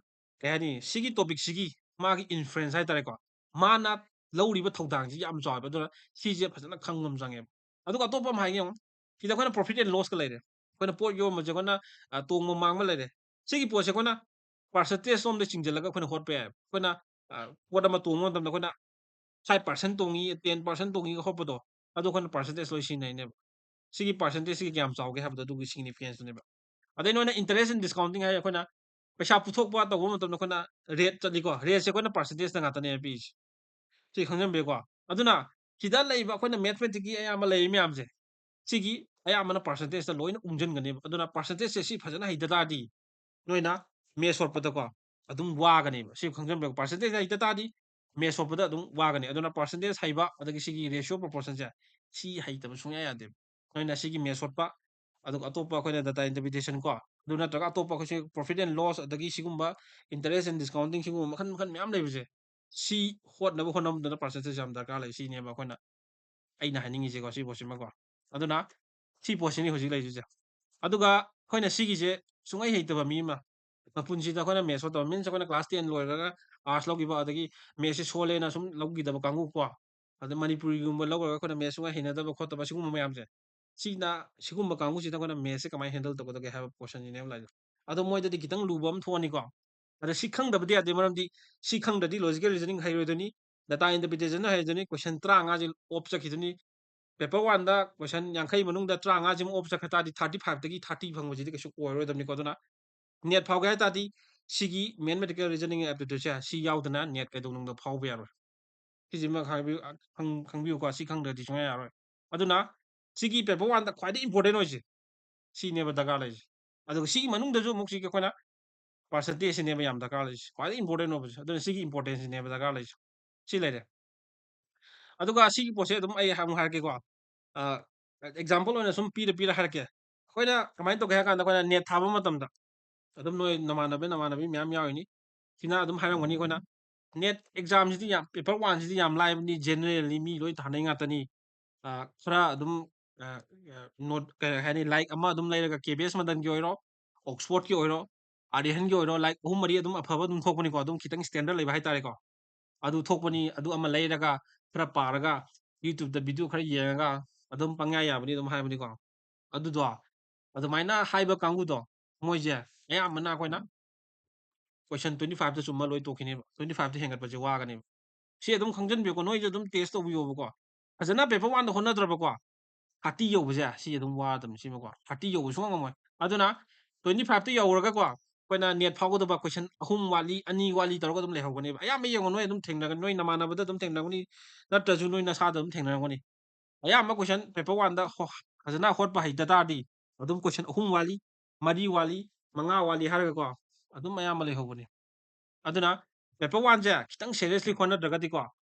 ꯀꯩ ꯍꯥꯏꯅꯤ, ꯁꯤꯒꯤ topic ꯁꯤꯒꯤ ꯃꯥꯒꯤ influence ꯍꯥꯏꯇꯥꯔꯦꯀꯣ, ꯃꯥꯅ ꯂꯧꯔꯤꯕ ꯊꯧꯗꯥꯡꯁꯤ ꯌꯥꯝ ꯆꯥꯎꯋꯦꯕ꯫ ꯑꯗꯨꯅ ꯁꯤꯁꯦ ꯐꯖꯅ ꯈꯪꯕ ꯑꯃ ꯆꯪꯉꯦꯕ꯫ ꯑꯗꯨꯒ ꯑꯇꯣꯞꯄ ꯑꯃ ꯍꯥꯏꯒꯦ ꯌꯦꯡꯉꯣ, ꯁꯤꯗ ꯑꯩꯈꯣꯏꯅ profit and loss ꯀ ꯂꯩꯔꯦ, ꯑꯩꯈꯣꯏꯅ ꯄꯣꯠ ꯌꯣꯟꯕꯁꯦ ꯑꯩꯈꯣꯏꯅ, ꯑ, ꯇꯣꯡꯕ ꯃꯥꯡꯕ ꯂꯩꯔꯦ꯫ ꯁꯤꯒꯤ ꯄꯣꯠꯁꯦ ꯑꯩꯈꯣꯏꯅ percentage ꯂꯣꯝꯗ ꯆꯤꯡꯁꯤꯜꯂꯒ ꯑꯩꯈꯣꯏꯅ ꯍꯣꯠꯄ ꯌꯥꯏꯕ꯫ ꯑꯩꯈꯣꯏꯅ, ꯑ, ꯄꯣꯠ ꯑꯃ ꯇꯣꯡꯕ ꯃꯇꯝꯗ ꯑꯩꯈꯣꯏꯅ five percent ꯇꯣꯡꯉꯤ, ten percent ꯇꯣꯡꯉꯤꯒ ꯍꯣꯠꯄꯗꯣ, ꯑꯗꯨ ꯑꯩꯈꯣꯏꯅ percentage ꯂꯣꯏ ꯁꯤꯖꯤꯟꯅꯩꯅꯦꯕ꯫ ꯁꯤꯒꯤ percentage ꯁꯤꯒꯤ ꯀꯌꯥꯝ ꯆꯥꯎꯒꯦ ꯍꯥꯏꯕꯗꯣ ꯑꯗꯨꯒꯤ significance ꯇꯨꯅꯦꯕ꯫ ꯑꯗꯩ ꯅꯣꯏꯅ interest and discounting ꯍꯥꯏꯔꯦ, ꯑꯩꯈꯣꯏꯅ ꯄꯩꯁꯥ ꯄꯨꯊꯣꯛꯄ ꯇꯧꯕ ꯃꯇꯝꯗ ꯑꯩꯈꯣꯏꯅ rate ꯆꯠꯂꯤꯀꯣ, rate ꯁꯦ ꯑꯩꯈꯣꯏꯅ percentage ꯇ ꯉꯥꯛꯇꯅꯦ ꯄꯤꯔꯤꯁꯦ꯫ ꯁꯤ ꯈꯪꯖꯟꯕꯤꯌꯨꯀꯣ꯫ ꯑꯗꯨꯅ ꯁꯤꯗ ꯂꯩꯔꯤꯕ ꯑꯩꯈꯣꯏꯅ mathematics ꯀꯤ ꯑꯌꯥꯝꯕ ꯂꯩꯔꯤ ꯃꯌꯥꯝꯁꯦ, ꯁꯤꯒꯤ ꯑꯌꯥꯝꯕꯅ percentage ꯇ ꯂꯣꯏꯅ ꯎꯝꯖꯟꯒꯅꯦꯕ꯫ ꯑꯗꯨꯅ percentage ꯁꯦ ꯁꯤ ꯐꯖꯅ ꯍꯩꯇ ꯇꯥꯔꯗꯤ ꯅꯣꯏꯅ maths ꯍꯣꯠꯄꯗꯀꯣ ꯑꯗꯨꯝ ꯋꯥꯒꯅꯦꯕ꯫ ꯁꯤ ꯈꯪꯖꯟꯕꯤꯌꯨ, percentage ꯍꯩꯇ ꯇꯥꯔꯗꯤ maths ꯍꯣꯠꯄꯗ ꯑꯗꯨꯝ ꯋꯥꯒꯅꯤ꯫ ꯑꯗꯨꯅ percentage ꯍꯩꯕ ꯑꯗꯒꯤ ꯁꯤꯒꯤ ratio proportion ꯁꯦ ꯁꯤ ꯍꯩꯇꯕ ꯁꯨꯡꯌꯥ ꯌꯥꯗꯦꯕ꯫ ꯅꯣꯏꯅ ꯁꯤꯒꯤ maths ꯍꯣꯠꯄ, ꯑꯗꯨꯒ ꯑꯇꯣꯞꯄ ꯑꯩꯈꯣꯏꯅ data interpretation ꯀꯣ, ꯑꯗꯨ ꯅꯠꯇ꯭ꯔꯒ ꯑꯇꯣꯞꯄ ꯑꯩꯈꯣꯏꯁꯦ profit and loss ꯑꯗꯒꯤ ꯁꯤꯒꯨꯝꯕ interest and discounting ꯁꯤꯒꯨꯝꯕ ꯃꯈꯜ ꯃꯈꯜ ꯃꯌꯥꯝ ꯂꯩꯕꯁꯦ, ꯁꯤ ꯍꯣꯠꯅꯕ ꯍꯣꯠꯅꯕꯗ percentage ꯌꯥꯝ ꯗꯔꯀꯥꯔ ꯂꯩ꯫ ꯁꯤꯅꯦꯕ ꯑꯩꯈꯣꯏꯅ, ꯑꯩꯅ ꯍꯥꯏꯅꯤꯡꯉꯤꯁꯦꯀꯣ, ꯁꯤ ꯄꯣꯠꯁꯤꯃꯀꯣ꯫ ꯑꯗꯨꯅ ꯁꯤ ꯄꯣꯠꯁꯤꯅꯤ ꯍꯧꯖꯤꯛ ꯂꯩꯔꯤꯁꯦ꯫ ꯑꯗꯨꯒ ꯑꯩꯈꯣꯏꯅ ꯁꯤꯒꯤꯁꯦ ꯁꯨꯡꯍꯩ ꯍꯩꯇꯕ ꯃꯤ ꯑꯃ, ꯃꯄꯨꯟꯁꯤꯗ ꯑꯩꯈꯣꯏꯅ maths ꯍꯣꯠꯇꯕ, means ꯑꯩꯈꯣꯏꯅ class ten ꯂꯣꯏꯔꯒ arts ꯂꯧꯈꯤꯕ, ꯑꯗꯒꯤ maths ꯁꯦ ꯁꯣꯜꯂꯦꯅ ꯁꯨꯝ ꯂꯧꯈꯤꯗꯕ ꯀꯥꯡꯕꯨ ꯀꯣ, ꯑꯗ ꯃꯅꯤꯄꯨꯔꯤꯒꯨꯝꯕ ꯂꯧꯈ꯭ꯔꯒ ꯑꯩꯈꯣꯏꯅ maths ꯁꯨꯡꯍꯩ ꯍꯩꯅꯗꯕ ꯈꯣꯠꯇꯕ ꯁꯤꯒꯨꯝꯕ ꯃꯌꯥꯝꯁꯦ, ꯁꯤꯅ, ꯁꯤꯒꯨꯝꯕ ꯀꯥꯡꯕꯨꯁꯤꯗ ꯑꯩꯈꯣꯏꯅ maths ꯁꯦ ꯀꯃꯥꯏꯅ handle ꯇꯧꯒꯗꯒꯦ ꯍꯥꯏꯕ question ꯁꯤꯅꯦꯕ ꯂꯥꯛꯏꯗꯣ꯫ ꯑꯗꯣ ꯃꯣꯏꯗꯗꯤ ꯈꯤꯇꯪ ꯂꯨꯕ ꯑꯃ ꯊꯣꯛꯑꯅꯤꯀꯣ꯫ ꯑꯗ ꯁꯤ ꯈꯪꯗꯕꯗꯤ ꯌꯥꯗꯦ, ꯃꯔꯝꯗꯤ ꯁꯤ ꯈꯪꯗ꯭ꯔꯗꯤ logical reasoning ꯍꯩꯔꯣꯏꯗꯣꯏꯅꯤ, data interpretation ꯍꯩꯔꯣꯏꯗꯣꯏꯅꯤ, question ꯇꯔꯥꯃꯉꯥꯁꯦ off ꯆꯠꯈꯤꯗꯣꯏꯅꯤ꯫ Paper one ꯗ question ꯌꯥꯡꯈꯩ ꯃꯅꯨꯡꯗ ꯇꯔꯥꯃꯉꯥꯁꯤꯃ off ꯆꯠꯈ꯭ꯔ ꯇꯥꯔꯗꯤ thirty five ꯇꯒꯤ thirty ꯐꯪꯕꯁꯤꯗꯤ ꯀꯩꯁꯨ ꯑꯣꯏꯔꯣꯏꯗꯕꯅꯤꯀꯣ꯫ ꯑꯗꯨꯅ NET ꯐꯥꯎꯒꯦ ꯍꯥꯏ ꯇꯥꯔꯗꯤ ꯁꯤꯒꯤ mathematical reasoning aptitude ꯁꯦ ꯁꯤ ꯌꯥꯎꯗꯅ NET ꯀꯩꯗꯧꯅꯨꯡꯗ ꯐꯥꯎꯕ ꯌꯥꯔꯣꯏ꯫ ꯁꯤꯁꯤꯃ ꯈꯪꯕꯤꯌꯨ, ꯈꯪ-, ꯈꯪꯕꯤꯌꯨꯀꯣ꯫ ꯁꯤ ꯈꯪꯗ꯭ꯔꯗꯤ ꯁꯨꯡꯌꯥ ꯌꯥꯔꯣꯏ꯫ ꯑꯗꯨꯅ ꯁꯤꯒꯤ paper one ꯗ ꯈ꯭ꯋꯥꯏꯗꯒꯤ important ꯑꯣꯏꯁꯦ ꯁꯤꯅꯦꯕ ꯗꯔꯀꯥꯔ ꯂꯩꯔꯤꯁꯦ꯫ ꯑꯗꯨꯒ ꯁꯤꯒꯤ ꯃꯅꯨꯡꯗꯁꯨ ꯑꯃꯨꯛ ꯁꯤꯒꯤ ꯑꯩꯈꯣꯏꯅ percentage ꯁꯤꯅꯦꯕ ꯌꯥꯝ ꯗꯔꯀꯥꯔ ꯂꯩꯔꯤꯁꯦ, ꯈ꯭ꯋꯥꯏꯗꯒꯤ important ꯑꯣꯏꯕꯁꯦ꯫ ꯑꯗꯨꯅ ꯁꯤꯒꯤ importance ꯁꯤꯅꯦꯕ ꯗꯔꯀꯥꯔ ꯂꯩꯔꯤꯁꯦ꯫ ꯁꯤ ꯂꯩꯔꯦ꯫ ꯑꯗꯨꯒ ꯁꯤꯒꯤ ꯄꯣꯠꯁꯦ ꯑꯗꯨꯝ ꯑꯩ ꯑꯃꯨꯛ ꯍꯥꯏꯔꯛꯀꯦꯀꯣ꯫ ꯑ, example ꯑꯣꯏꯅ ꯁꯨꯝ ꯄꯤꯔ ꯄꯤꯔ ꯍꯥꯏꯔꯛꯀꯦ꯫ ꯑꯩꯈꯣꯏꯅ ꯀꯃꯥꯏꯅ ꯇꯧꯒꯦ ꯍꯥꯏ ꯀꯥꯟꯗ, ꯑꯩꯈꯣꯏꯅ NET ꯊꯥꯕ ꯃꯇꯝꯗ ꯑꯗꯨꯝ ꯅꯣꯏ ꯅꯃꯥꯟꯅꯕ ꯅꯃꯥꯟꯅꯕꯤ ꯃꯌꯥꯝ ꯌꯥꯎꯔꯤꯅꯤ꯫ ꯁꯤꯅ ꯑꯗꯨꯝ ꯍꯥꯏꯔꯝꯒꯅꯤ, ꯑꯩꯈꯣꯏꯅ NET exam ꯁꯤꯗꯤ ꯌꯥꯝ, paper one ꯁꯤꯗꯤ ꯌꯥꯝ ꯂꯥꯏꯕꯅꯤ, general ꯅꯤ, ꯃꯤ ꯂꯣꯏ ꯊꯥꯅꯩ ꯉꯥꯛꯇꯅꯤ꯫ ꯑ, ꯈꯔ ꯑꯗꯨꯝ, ꯑ, ꯑ, note, ꯀꯩ ꯍꯥꯏꯅꯤ, ꯂꯥꯏꯔꯤꯛ ꯑꯃ ꯑꯗꯨꯝ ꯂꯩꯔꯒ, ꯀꯦ ꯕꯤ ꯑꯦꯁ ꯃꯗꯟꯒꯤ ꯑꯣꯏꯔꯣ, Oxford ꯀꯤ ꯑꯣꯏꯔꯣ, ꯑꯥꯔꯤꯍꯟꯒꯤ ꯑꯣꯏꯔꯣ, ꯂꯥꯏꯔꯤꯛ ꯑꯍꯨꯝ ꯃꯔꯤ ꯑꯗꯨꯝ ꯑꯐꯕ ꯑꯗꯨꯝ ꯊꯣꯛꯄꯅꯤꯀꯣ, ꯑꯗꯨꯝ ꯈꯤꯇꯪ standard ꯂꯩꯕ ꯍꯥꯏꯇꯥꯔꯦꯀꯣ꯫ ꯑꯗꯨ ꯊꯣꯛꯄꯅꯤ, ꯑꯗꯨ ꯑꯃ ꯂꯩꯔꯒ ꯈꯔ ꯄꯥꯔꯒ, YouTube ꯇ video ꯈꯔ ꯌꯦꯡꯉꯒ ꯑꯗꯨꯝ ꯄꯪꯌꯥ ꯌꯥꯕꯅꯤ ꯑꯗꯨꯝ ꯍꯥꯏꯕꯅꯤꯀꯣ꯫ ꯑꯗꯨꯗꯣ, ꯑꯗꯨꯃꯥꯏꯅ ꯍꯥꯏꯕ ꯀꯥꯡꯕꯨꯗꯣ, ꯃꯣꯏꯁꯦ ꯑꯌꯥꯝꯕꯅ ꯑꯩꯈꯣꯏꯅ question twenty five ꯇ ꯆꯨꯝꯃ ꯂꯣꯏ ꯇꯣꯛꯈꯤꯅꯦꯕ, twenty five ꯇ ꯍꯦꯟꯒꯠꯄꯁꯦ ꯋꯥꯒꯅꯦꯕ꯫ ꯁꯤ ꯑꯗꯨꯝ ꯈꯪꯖꯟꯕꯤꯌꯨꯀꯣ, ꯅꯣꯏꯁꯨ ꯑꯗꯨꯝ test ꯇꯧꯕꯤꯌꯣꯕꯀꯣ꯫ ꯐꯖꯅ paper one ꯗ ꯍꯣꯠꯅꯗ꯭ꯔꯕꯀꯣ, thirty ꯌꯧꯕꯁꯦ ꯁꯤ ꯑꯗꯨꯝ ꯋꯥꯔꯗꯕꯅꯤ ꯁꯤꯃꯀꯣ, thirty ꯌꯧꯕ ꯁꯨꯡꯉꯝ ꯉꯝꯃꯣꯏ꯫ ꯑꯗꯨꯅ twenty five ꯇ ꯌꯧꯔꯒꯀꯣ, ꯑꯩꯈꯣꯏꯅ NET ꯐꯥꯎꯒꯗꯕ question ꯑꯍꯨꯝ ꯋꯥꯠꯂꯤ, ꯑꯅꯤ ꯋꯥꯠꯂꯤ ꯇꯧꯔꯒ ꯑꯗꯨꯝ ꯂꯩꯍꯧꯒꯅꯦꯕ꯫ ꯑꯌꯥꯝꯕ ꯌꯦꯡꯉꯣ, ꯅꯣꯏ ꯑꯗꯨꯝ ꯊꯦꯡꯅꯒꯅꯤ, ꯅꯣꯏ ꯅꯃꯥꯟꯅꯕꯗ ꯑꯗꯨꯝ ꯊꯦꯡꯅꯒꯅꯤ, ꯅꯠꯇ꯭ꯔꯁꯨ ꯅꯣꯏ ꯅꯁꯥꯗ ꯑꯗꯨꯝ ꯊꯦꯡꯅꯔꯝꯒꯅꯤ꯫ ꯑꯌꯥꯝꯕ question paper one ꯗ ꯍꯣ-, ꯐꯖꯅ ꯍꯣꯠꯄ ꯍꯩꯇ ꯇꯥꯔꯗꯤ ꯑꯗꯨꯝ question ꯑꯍꯨꯝ ꯋꯥꯠꯂꯤ, ꯃꯔꯤ ꯋꯥꯠꯂꯤ, ꯃꯉꯥ ꯋꯥꯠꯂꯤ ꯍꯥꯏꯔꯒꯀꯣ, ꯑꯗꯨꯝ ꯑꯌꯥꯝꯕ ꯂꯩꯍꯧꯕꯅꯤ꯫ ꯑꯗꯨꯅ paper one ꯁꯦ ꯈꯤꯇꯪ seriously ꯍꯣꯠꯅꯗ꯭ꯔꯒꯗꯤꯀꯣ,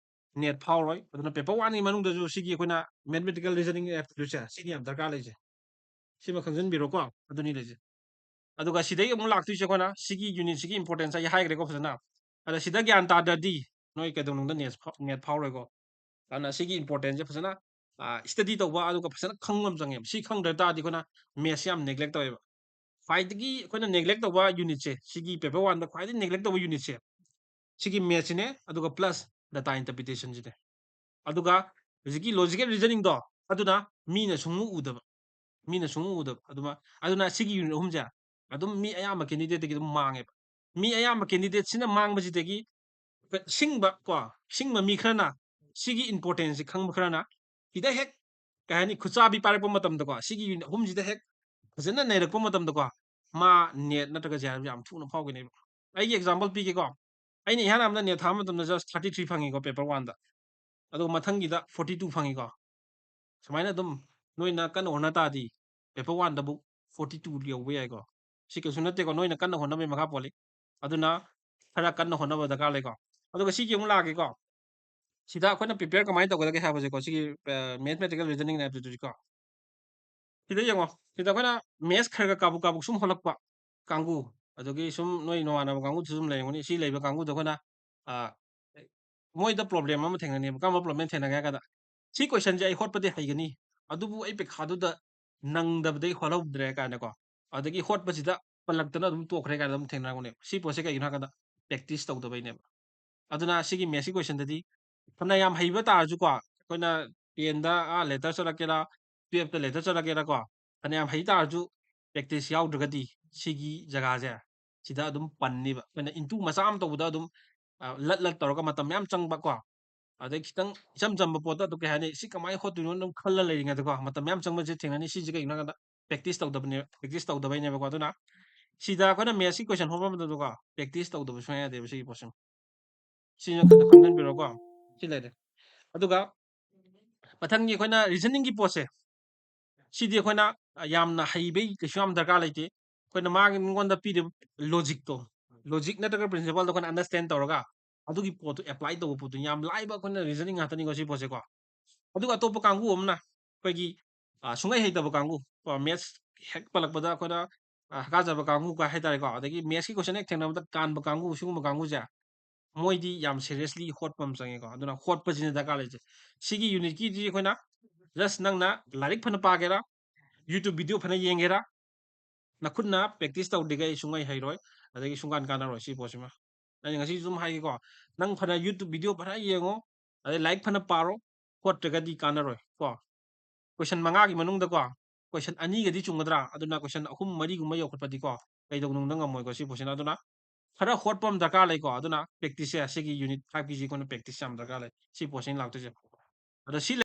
NET ꯐꯥꯎꯔꯣꯏ꯫ ꯑꯗꯨꯅ paper one ꯒꯤ ꯃꯅꯨꯡꯗꯁꯨ ꯁꯤꯒꯤ ꯑꯩꯈꯣꯏꯅ mathematical reasoning aptitude ꯁꯦ, ꯁꯤꯅꯤ ꯌꯥꯝ ꯗꯔꯀꯥꯔ ꯂꯩꯁꯦ꯫ ꯁꯤꯃ ꯈꯪꯖꯟꯕꯤꯔꯣꯀꯣ, ꯑꯗꯨꯅꯤ ꯂꯩꯁꯦ꯫ ꯑꯗꯨꯒ ꯁꯤꯗꯩ ꯑꯃꯨꯛ ꯂꯥꯛꯇꯣꯏꯁꯦ ꯑꯩꯈꯣꯏꯅ ꯁꯤꯒꯤ unit ꯁꯤꯒꯤ importance ꯑꯩ ꯍꯥꯏꯈ꯭ꯔꯦꯀꯣ ꯐꯖꯅ꯫ ꯑꯗ ꯁꯤꯗ ꯒ꯭ꯌꯥꯟ ꯇꯥꯗ꯭ꯔꯗꯤ ꯅꯣꯏ ꯀꯩꯗꯧꯅꯨꯡꯗ NET ꯐꯥꯎ-, NET ꯐꯥꯎꯔꯣꯏꯀꯣ꯫ ꯑꯗꯨꯅ ꯁꯤꯒꯤ importance ꯁꯦ ꯐꯖꯅ, ꯑ, study ꯇꯧꯕ, ꯑꯗꯨꯒ ꯐꯖꯅ ꯈꯪꯕ ꯑꯃ ꯆꯪꯉꯦꯕ꯫ ꯁꯤ ꯈꯪꯗ꯭ꯔ ꯇꯥꯔꯗꯤ ꯑꯩꯈꯣꯏꯅ maths ꯁꯦ ꯌꯥꯝ neglect ꯇꯧꯋꯦꯕ꯫ ꯈ꯭ꯋꯥꯏꯗꯒꯤ ꯑꯩꯈꯣꯏꯅ neglect ꯇꯧꯕ unit ꯁꯦ, ꯁꯤꯒꯤ paper one ꯗ ꯈ꯭ꯋꯥꯏꯗꯒꯤ neglect ꯇꯧꯕ unit ꯁꯦ, ꯁꯤꯒꯤ maths ꯁꯤꯅꯦ, ꯑꯗꯨꯒ plus data interpretation ꯁꯤꯅꯦ꯫ ꯑꯗꯨꯒ ꯍꯧꯖꯤꯛꯀꯤ logical reasoning ꯗꯣ, ꯑꯗꯨꯅ ꯃꯤꯅ ꯁꯨꯡꯎ ꯎꯗꯕ, ꯃꯤꯅ ꯁꯨꯡꯎ ꯎꯗꯕ꯫ ꯑꯗꯨꯃ-, ꯑꯗꯨꯅ ꯁꯤꯒꯤ unit ꯑꯍꯨꯝꯁꯦ ꯑꯗꯨꯝ ꯃꯤ ꯑꯌꯥꯝꯕ candidate ꯇꯒꯤ ꯑꯗꯨꯝ ꯃꯥꯡꯉꯦꯕ꯫ ꯃꯤ ꯑꯌꯥꯝꯕ candidate ꯁꯤꯅ ꯃꯥꯡꯕꯁꯤꯗꯒꯤ ꯁꯤꯡꯕ ꯀꯣ, ꯁꯤꯡꯕ ꯃꯤ ꯈꯔꯅ ꯁꯤꯒꯤ importance ꯁꯤ ꯈꯪꯕ ꯈꯔꯅ ꯁꯤꯗ ꯍꯦꯛ, ꯀꯩ ꯍꯥꯏꯅꯤ, ꯈꯨꯠꯆꯥꯕꯤ ꯄꯥꯏꯔꯛꯄ ꯃꯇꯝꯗꯀꯣ, ꯁꯤꯒꯤ unit ꯑꯍꯨꯝꯁꯤꯗ ꯍꯦꯛ ꯐꯖꯅ ꯅꯩꯔꯛꯄ ꯃꯇꯝꯗꯀꯣ, ꯃꯥ NET ꯅꯠꯇ꯭ꯔꯒ JRF ꯌꯥꯝ ꯊꯨꯅ ꯐꯥꯎꯒꯅꯦꯕ꯫ ꯑꯩꯒꯤ example ꯄꯤꯒꯦꯀꯣ꯫ ꯑꯩꯅ ꯏꯍꯥꯟ ꯍꯥꯟꯕꯗ NET ꯊꯥꯕ ꯃꯇꯝꯗ just thirty three ꯐꯪꯉꯤꯀꯣ paper one ꯗ꯫ ꯑꯗꯨꯒ ꯃꯊꯪꯒꯤꯗ forty two ꯐꯪꯉꯤꯀꯣ꯫ ꯁꯨꯃꯥꯏꯅ ꯑꯗꯨꯝ ꯅꯣꯏꯅ ꯀꯟꯅ ꯍꯣꯠꯅ ꯇꯥꯔꯗꯤ paper one ꯗꯕꯨ ꯐꯣꯔꯇꯤ ꯇꯨ ꯌꯧꯕ ꯌꯥꯏꯀꯣ꯫ ꯁꯤ ꯀꯩꯁꯨ ꯅꯠꯇꯦꯀꯣ, ꯅꯣꯏꯅ ꯀꯟꯅ ꯍꯣꯠꯅꯕꯒꯤ ꯃꯈꯥ ꯄꯣꯜꯂꯤ꯫ ꯑꯗꯨꯅ ꯈꯔ ꯀꯟꯅ ꯍꯣꯠꯅꯕ ꯗꯔꯀꯥꯔ ꯂꯩꯀꯣ꯫ ꯑꯗꯨꯒ ꯁꯤꯒꯤ ꯑꯃꯨꯛ ꯂꯥꯛꯑꯒꯦꯀꯣ꯫ ꯁꯤꯗ ꯑꯩꯈꯣꯏꯅ prepare ꯀꯃꯥꯏꯅ ꯇꯧꯒꯗꯒꯦ ꯍꯥꯏꯕꯁꯦꯀꯣ, ꯁꯤꯒꯤ, ꯑ, mathematical reasoning and aptitude ꯀꯣ꯫ ꯁꯤꯗ ꯌꯦꯡꯉꯣ, ꯁꯤꯗ ꯑꯩꯈꯣꯏꯅ maths ꯈꯔ ꯈꯔ ꯀꯥꯕꯨꯛ ꯀꯥꯕꯨꯛ ꯁꯨꯝ ꯍꯣꯠꯂꯛꯄ ꯀꯥꯡꯕꯨ, ꯑꯗꯒꯤ ꯁꯨꯝ ꯅꯣꯏ ꯅꯃꯥꯟꯅꯕ ꯀꯥꯡꯕꯨꯗꯨꯁꯨ ꯑꯗꯨꯝ ꯂꯩꯔꯝꯒꯅꯤ꯫ ꯁꯤ ꯂꯩꯕ ꯀꯥꯡꯕꯨꯗꯣ ꯑꯩꯈꯣꯏꯅ, ꯑ, ꯃꯣꯏꯗ problem ꯑꯃ ꯊꯦꯡꯅꯅꯦꯕ꯫ ꯀꯔꯝꯕ problem ꯊꯦꯡꯅꯒꯦ ꯍꯥꯏ ꯀꯥꯟꯗ, "ꯁꯤ question ꯁꯦ ꯑꯩ ꯍꯣꯠꯄꯗꯤ ꯍꯩꯒꯅꯤ, ꯑꯗꯨꯕꯨ ꯑꯩ ꯄꯩꯈꯥꯗꯨꯗ ꯅꯪꯗꯕꯗꯒꯤ ꯍꯣꯠꯍꯧꯗ꯭ꯔꯦ" ꯀꯥꯏꯅꯀꯣ, ꯑꯗꯒꯤ ꯍꯣꯠꯄꯁꯤꯗ ꯄꯜꯂꯛꯇꯅ ꯑꯗꯨꯝ ꯇꯣꯛꯈ꯭ꯔꯦ ꯀꯥꯏꯅ ꯑꯗꯨꯝ ꯊꯦꯡꯅꯔꯝꯒꯅꯦꯕ꯫ ꯁꯤ ꯄꯣꯠꯁꯦ ꯀꯩꯒꯤꯅꯣ ꯍꯥꯏ ꯀꯥꯟꯗ, practice ꯇꯧꯗꯕꯩꯅꯦꯕ꯫ ꯑꯗꯨꯅ ꯁꯤꯒꯤ maths ꯀꯤ question ꯗꯗꯤ ꯐꯅ ꯌꯥꯝ ꯍꯩꯕ ꯇꯥꯔꯁꯨꯀꯣ, ꯑꯩꯈꯣꯏꯅ ten ꯗ, ꯑꯥ, letter ꯆꯠꯂꯛꯀꯦꯔꯥ, twelve ꯇ letter ꯆꯠꯂꯛꯀꯦꯔꯥꯀꯣ, ꯐꯅ ꯌꯥꯝ ꯍꯩ ꯇꯥꯔꯁꯨ practice ꯌꯥꯎꯗ꯭ꯔꯒꯗꯤ ꯁꯤꯒꯤ ꯖꯒꯥꯁꯦ ꯁꯤꯗ ꯑꯗꯨꯝ ꯄꯟꯅꯤꯕ꯫ ꯑꯩꯈꯣꯏꯅ into ꯃꯆꯥ ꯑꯃ ꯇꯧꯕꯗ ꯑꯗꯨꯝ, ꯑ, ꯂꯠ ꯂꯠ ꯇꯧꯔꯒ ꯃꯇꯝ ꯃꯌꯥꯝ ꯆꯪꯕꯀꯣ, ꯑꯗꯩ ꯈꯤꯇꯪ ꯏꯆꯝ ꯆꯝꯕ ꯄꯣꯠꯇ ꯑꯗꯨ ꯀꯩ ꯍꯥꯏꯅꯤ, ꯁꯤ ꯀꯃꯥꯏꯅ ꯍꯣꯠꯇꯣꯏꯅꯣ ꯑꯗꯨꯝ ꯈꯜꯂ ꯂꯩꯔꯤꯉꯩꯗꯀꯣ, ꯃꯇꯝ ꯃꯌꯥꯝ ꯆꯪꯕꯁꯦ ꯊꯦꯡꯅꯅꯤ꯫ ꯁꯤꯁꯦ ꯀꯩꯒꯤꯅꯣ ꯍꯥꯏ ꯀꯥꯟꯗ, practice ꯇꯧꯗꯕꯅꯦ, practice ꯇꯧꯗꯕꯩꯅꯦꯕꯀꯣ꯫ ꯑꯗꯨꯅ ꯁꯤꯗ ꯑꯩꯈꯣꯏꯅ maths ꯀꯤ question ꯍꯣꯠꯄ ꯃꯇꯝꯗꯀꯣ, practice ꯇꯧꯗꯕ ꯁꯨꯡꯌꯥ ꯌꯥꯗꯦꯕ ꯁꯤꯒꯤ ꯄꯣꯠꯁꯤꯃ꯫ ꯁꯤꯅ ꯈꯪꯖꯤꯟꯕꯤꯔꯣꯀꯣ꯫ ꯁꯤ ꯂꯩꯔꯦ꯫ ꯑꯗꯨꯒ ꯃꯊꯪꯒꯤ ꯑꯩꯈꯣꯏꯅ reasoning ꯒꯤ ꯄꯣꯠꯁꯦ, ꯁꯤꯗꯤ ꯑꯩꯈꯣꯏꯅ, ꯑ, ꯌꯥꯝꯅ ꯍꯩꯕꯩ ꯀꯩꯁꯨ ꯌꯥꯝ ꯗꯔꯀꯥꯔ ꯂꯩꯇꯦ꯫ ꯑꯩꯈꯣꯏꯅ ꯃꯥꯒꯤ, ꯃꯉꯣꯟꯗ ꯄꯤꯔꯤꯕ logic ꯇꯣ, logic ꯅꯠꯇ꯭ꯔꯒ principle ꯗꯣ ꯑꯩꯈꯣꯏꯅ understand ꯇꯧꯔꯒ ꯑꯗꯨꯒꯤ ꯄꯣꯠꯇꯨ apply ꯇꯧꯕ ꯄꯣꯠꯇꯨ ꯌꯥꯝ ꯂꯥꯏꯕ, ꯑꯩꯈꯣꯏꯅ reasoning ꯉꯥꯛꯇꯅꯤꯀꯣ ꯁꯤ ꯄꯣꯠꯁꯦꯀꯣ꯫ ꯑꯗꯨꯒ ꯑꯇꯣꯞꯄ ꯀꯥꯡꯕꯨ ꯑꯃꯅ ꯑꯩꯈꯣꯏꯒꯤ, ꯑ, ꯁꯨꯡꯍꯩ ꯍꯩꯇꯕ ꯀꯥꯡꯕꯨ, ꯀꯣ, maths ꯍꯦꯛ ꯄꯜꯂꯛꯄꯗ ꯑꯩꯈꯣꯏꯅ, ꯑ, ꯍꯀꯥꯖꯕ ꯀꯥꯡꯕꯨ ꯀ-, ꯍꯥꯏꯇꯥꯔꯦꯀꯣ, ꯑꯗꯒꯤ maths ꯀꯤ question ꯍꯦꯛ ꯊꯦꯡꯅꯕꯗ ꯀꯥꯟꯕ ꯀꯥꯡꯕꯨ, ꯁꯤꯒꯨꯝꯕ ꯀꯥꯡꯕꯨꯁꯦ ꯃꯣꯏꯗꯤ ꯌꯥꯝ seriously ꯍꯣꯠꯄ ꯑꯃ ꯆꯪꯉꯦꯀꯣ꯫ ꯑꯗꯨꯅ ꯍꯣꯠꯄꯁꯤꯅ ꯗꯔꯀꯥꯔ ꯂꯩꯁꯦ꯫ ꯁꯤꯒꯤ unit ꯀꯤꯗꯤ ꯑꯩꯈꯣꯏꯅ just ꯅꯪꯅ ꯂꯥꯏꯔꯤꯛ ꯐꯅ ꯄꯥꯒꯦꯔꯥ, YouTube video ꯐꯅ ꯌꯦꯡꯒꯦꯔꯥ, ꯅꯈꯨꯠꯅ practice ꯇꯧꯗ꯭ꯔꯤꯈꯩ ꯁꯨꯡꯍꯩ ꯍꯩꯔꯣꯏ, ꯑꯗꯒꯤ ꯁꯨꯡꯀꯥꯟ ꯀꯥꯟꯅꯔꯣꯏ ꯁꯤ ꯄꯣꯠꯁꯤꯃ꯫ ꯑꯩꯅ ꯉꯁꯤꯁꯨ ꯑꯗꯨꯝ ꯍꯥꯏꯒꯦꯀꯣ, ꯅꯪ ꯐꯅ YouTube video ꯐꯅ ꯌꯦꯡꯉꯣ, ꯑꯗꯩ ꯂꯥꯏꯔꯤꯛ ꯐꯅ ꯄꯥꯔꯣ, ꯍꯣꯠꯇ꯭ꯔꯒꯗꯤ ꯀꯥꯟꯅꯔꯣꯏ ꯀꯣ꯫ Question ꯃꯉꯥꯒꯤ ꯃꯅꯨꯡꯗꯀꯣ, question ꯑꯅꯤꯒꯗꯤ ꯆꯨꯝꯒꯗ꯭ꯔꯥ? ꯑꯗꯨꯅ question ꯑꯍꯨꯝ ꯃꯔꯤꯒꯨꯝꯕ ꯌꯧꯈꯠꯄꯗꯤꯀꯣ, ꯀꯩꯗꯧꯅꯨꯡꯗ ꯉꯝꯃꯣꯏꯀꯣ ꯁꯤ ꯄꯣꯠꯁꯤꯅ꯫ ꯑꯗꯨꯅ ꯈꯔ ꯍꯣꯠꯄ ꯑꯃ ꯗꯔꯀꯥꯔ ꯂꯩꯀꯣ꯫ ꯑꯗꯨꯅ practice ꯁꯦ, ꯁꯤꯒꯤ unit five ꯀꯤꯁꯤ ꯑꯩꯈꯣꯏꯅ practice ꯌꯥꯝ ꯗꯔꯀꯥꯔ ꯂꯩ꯫ ꯁꯤ ꯄꯣꯠꯁꯤꯅ ꯂꯥꯛꯇꯣꯏꯁꯦ꯫ ꯑꯗꯣ ꯁꯤ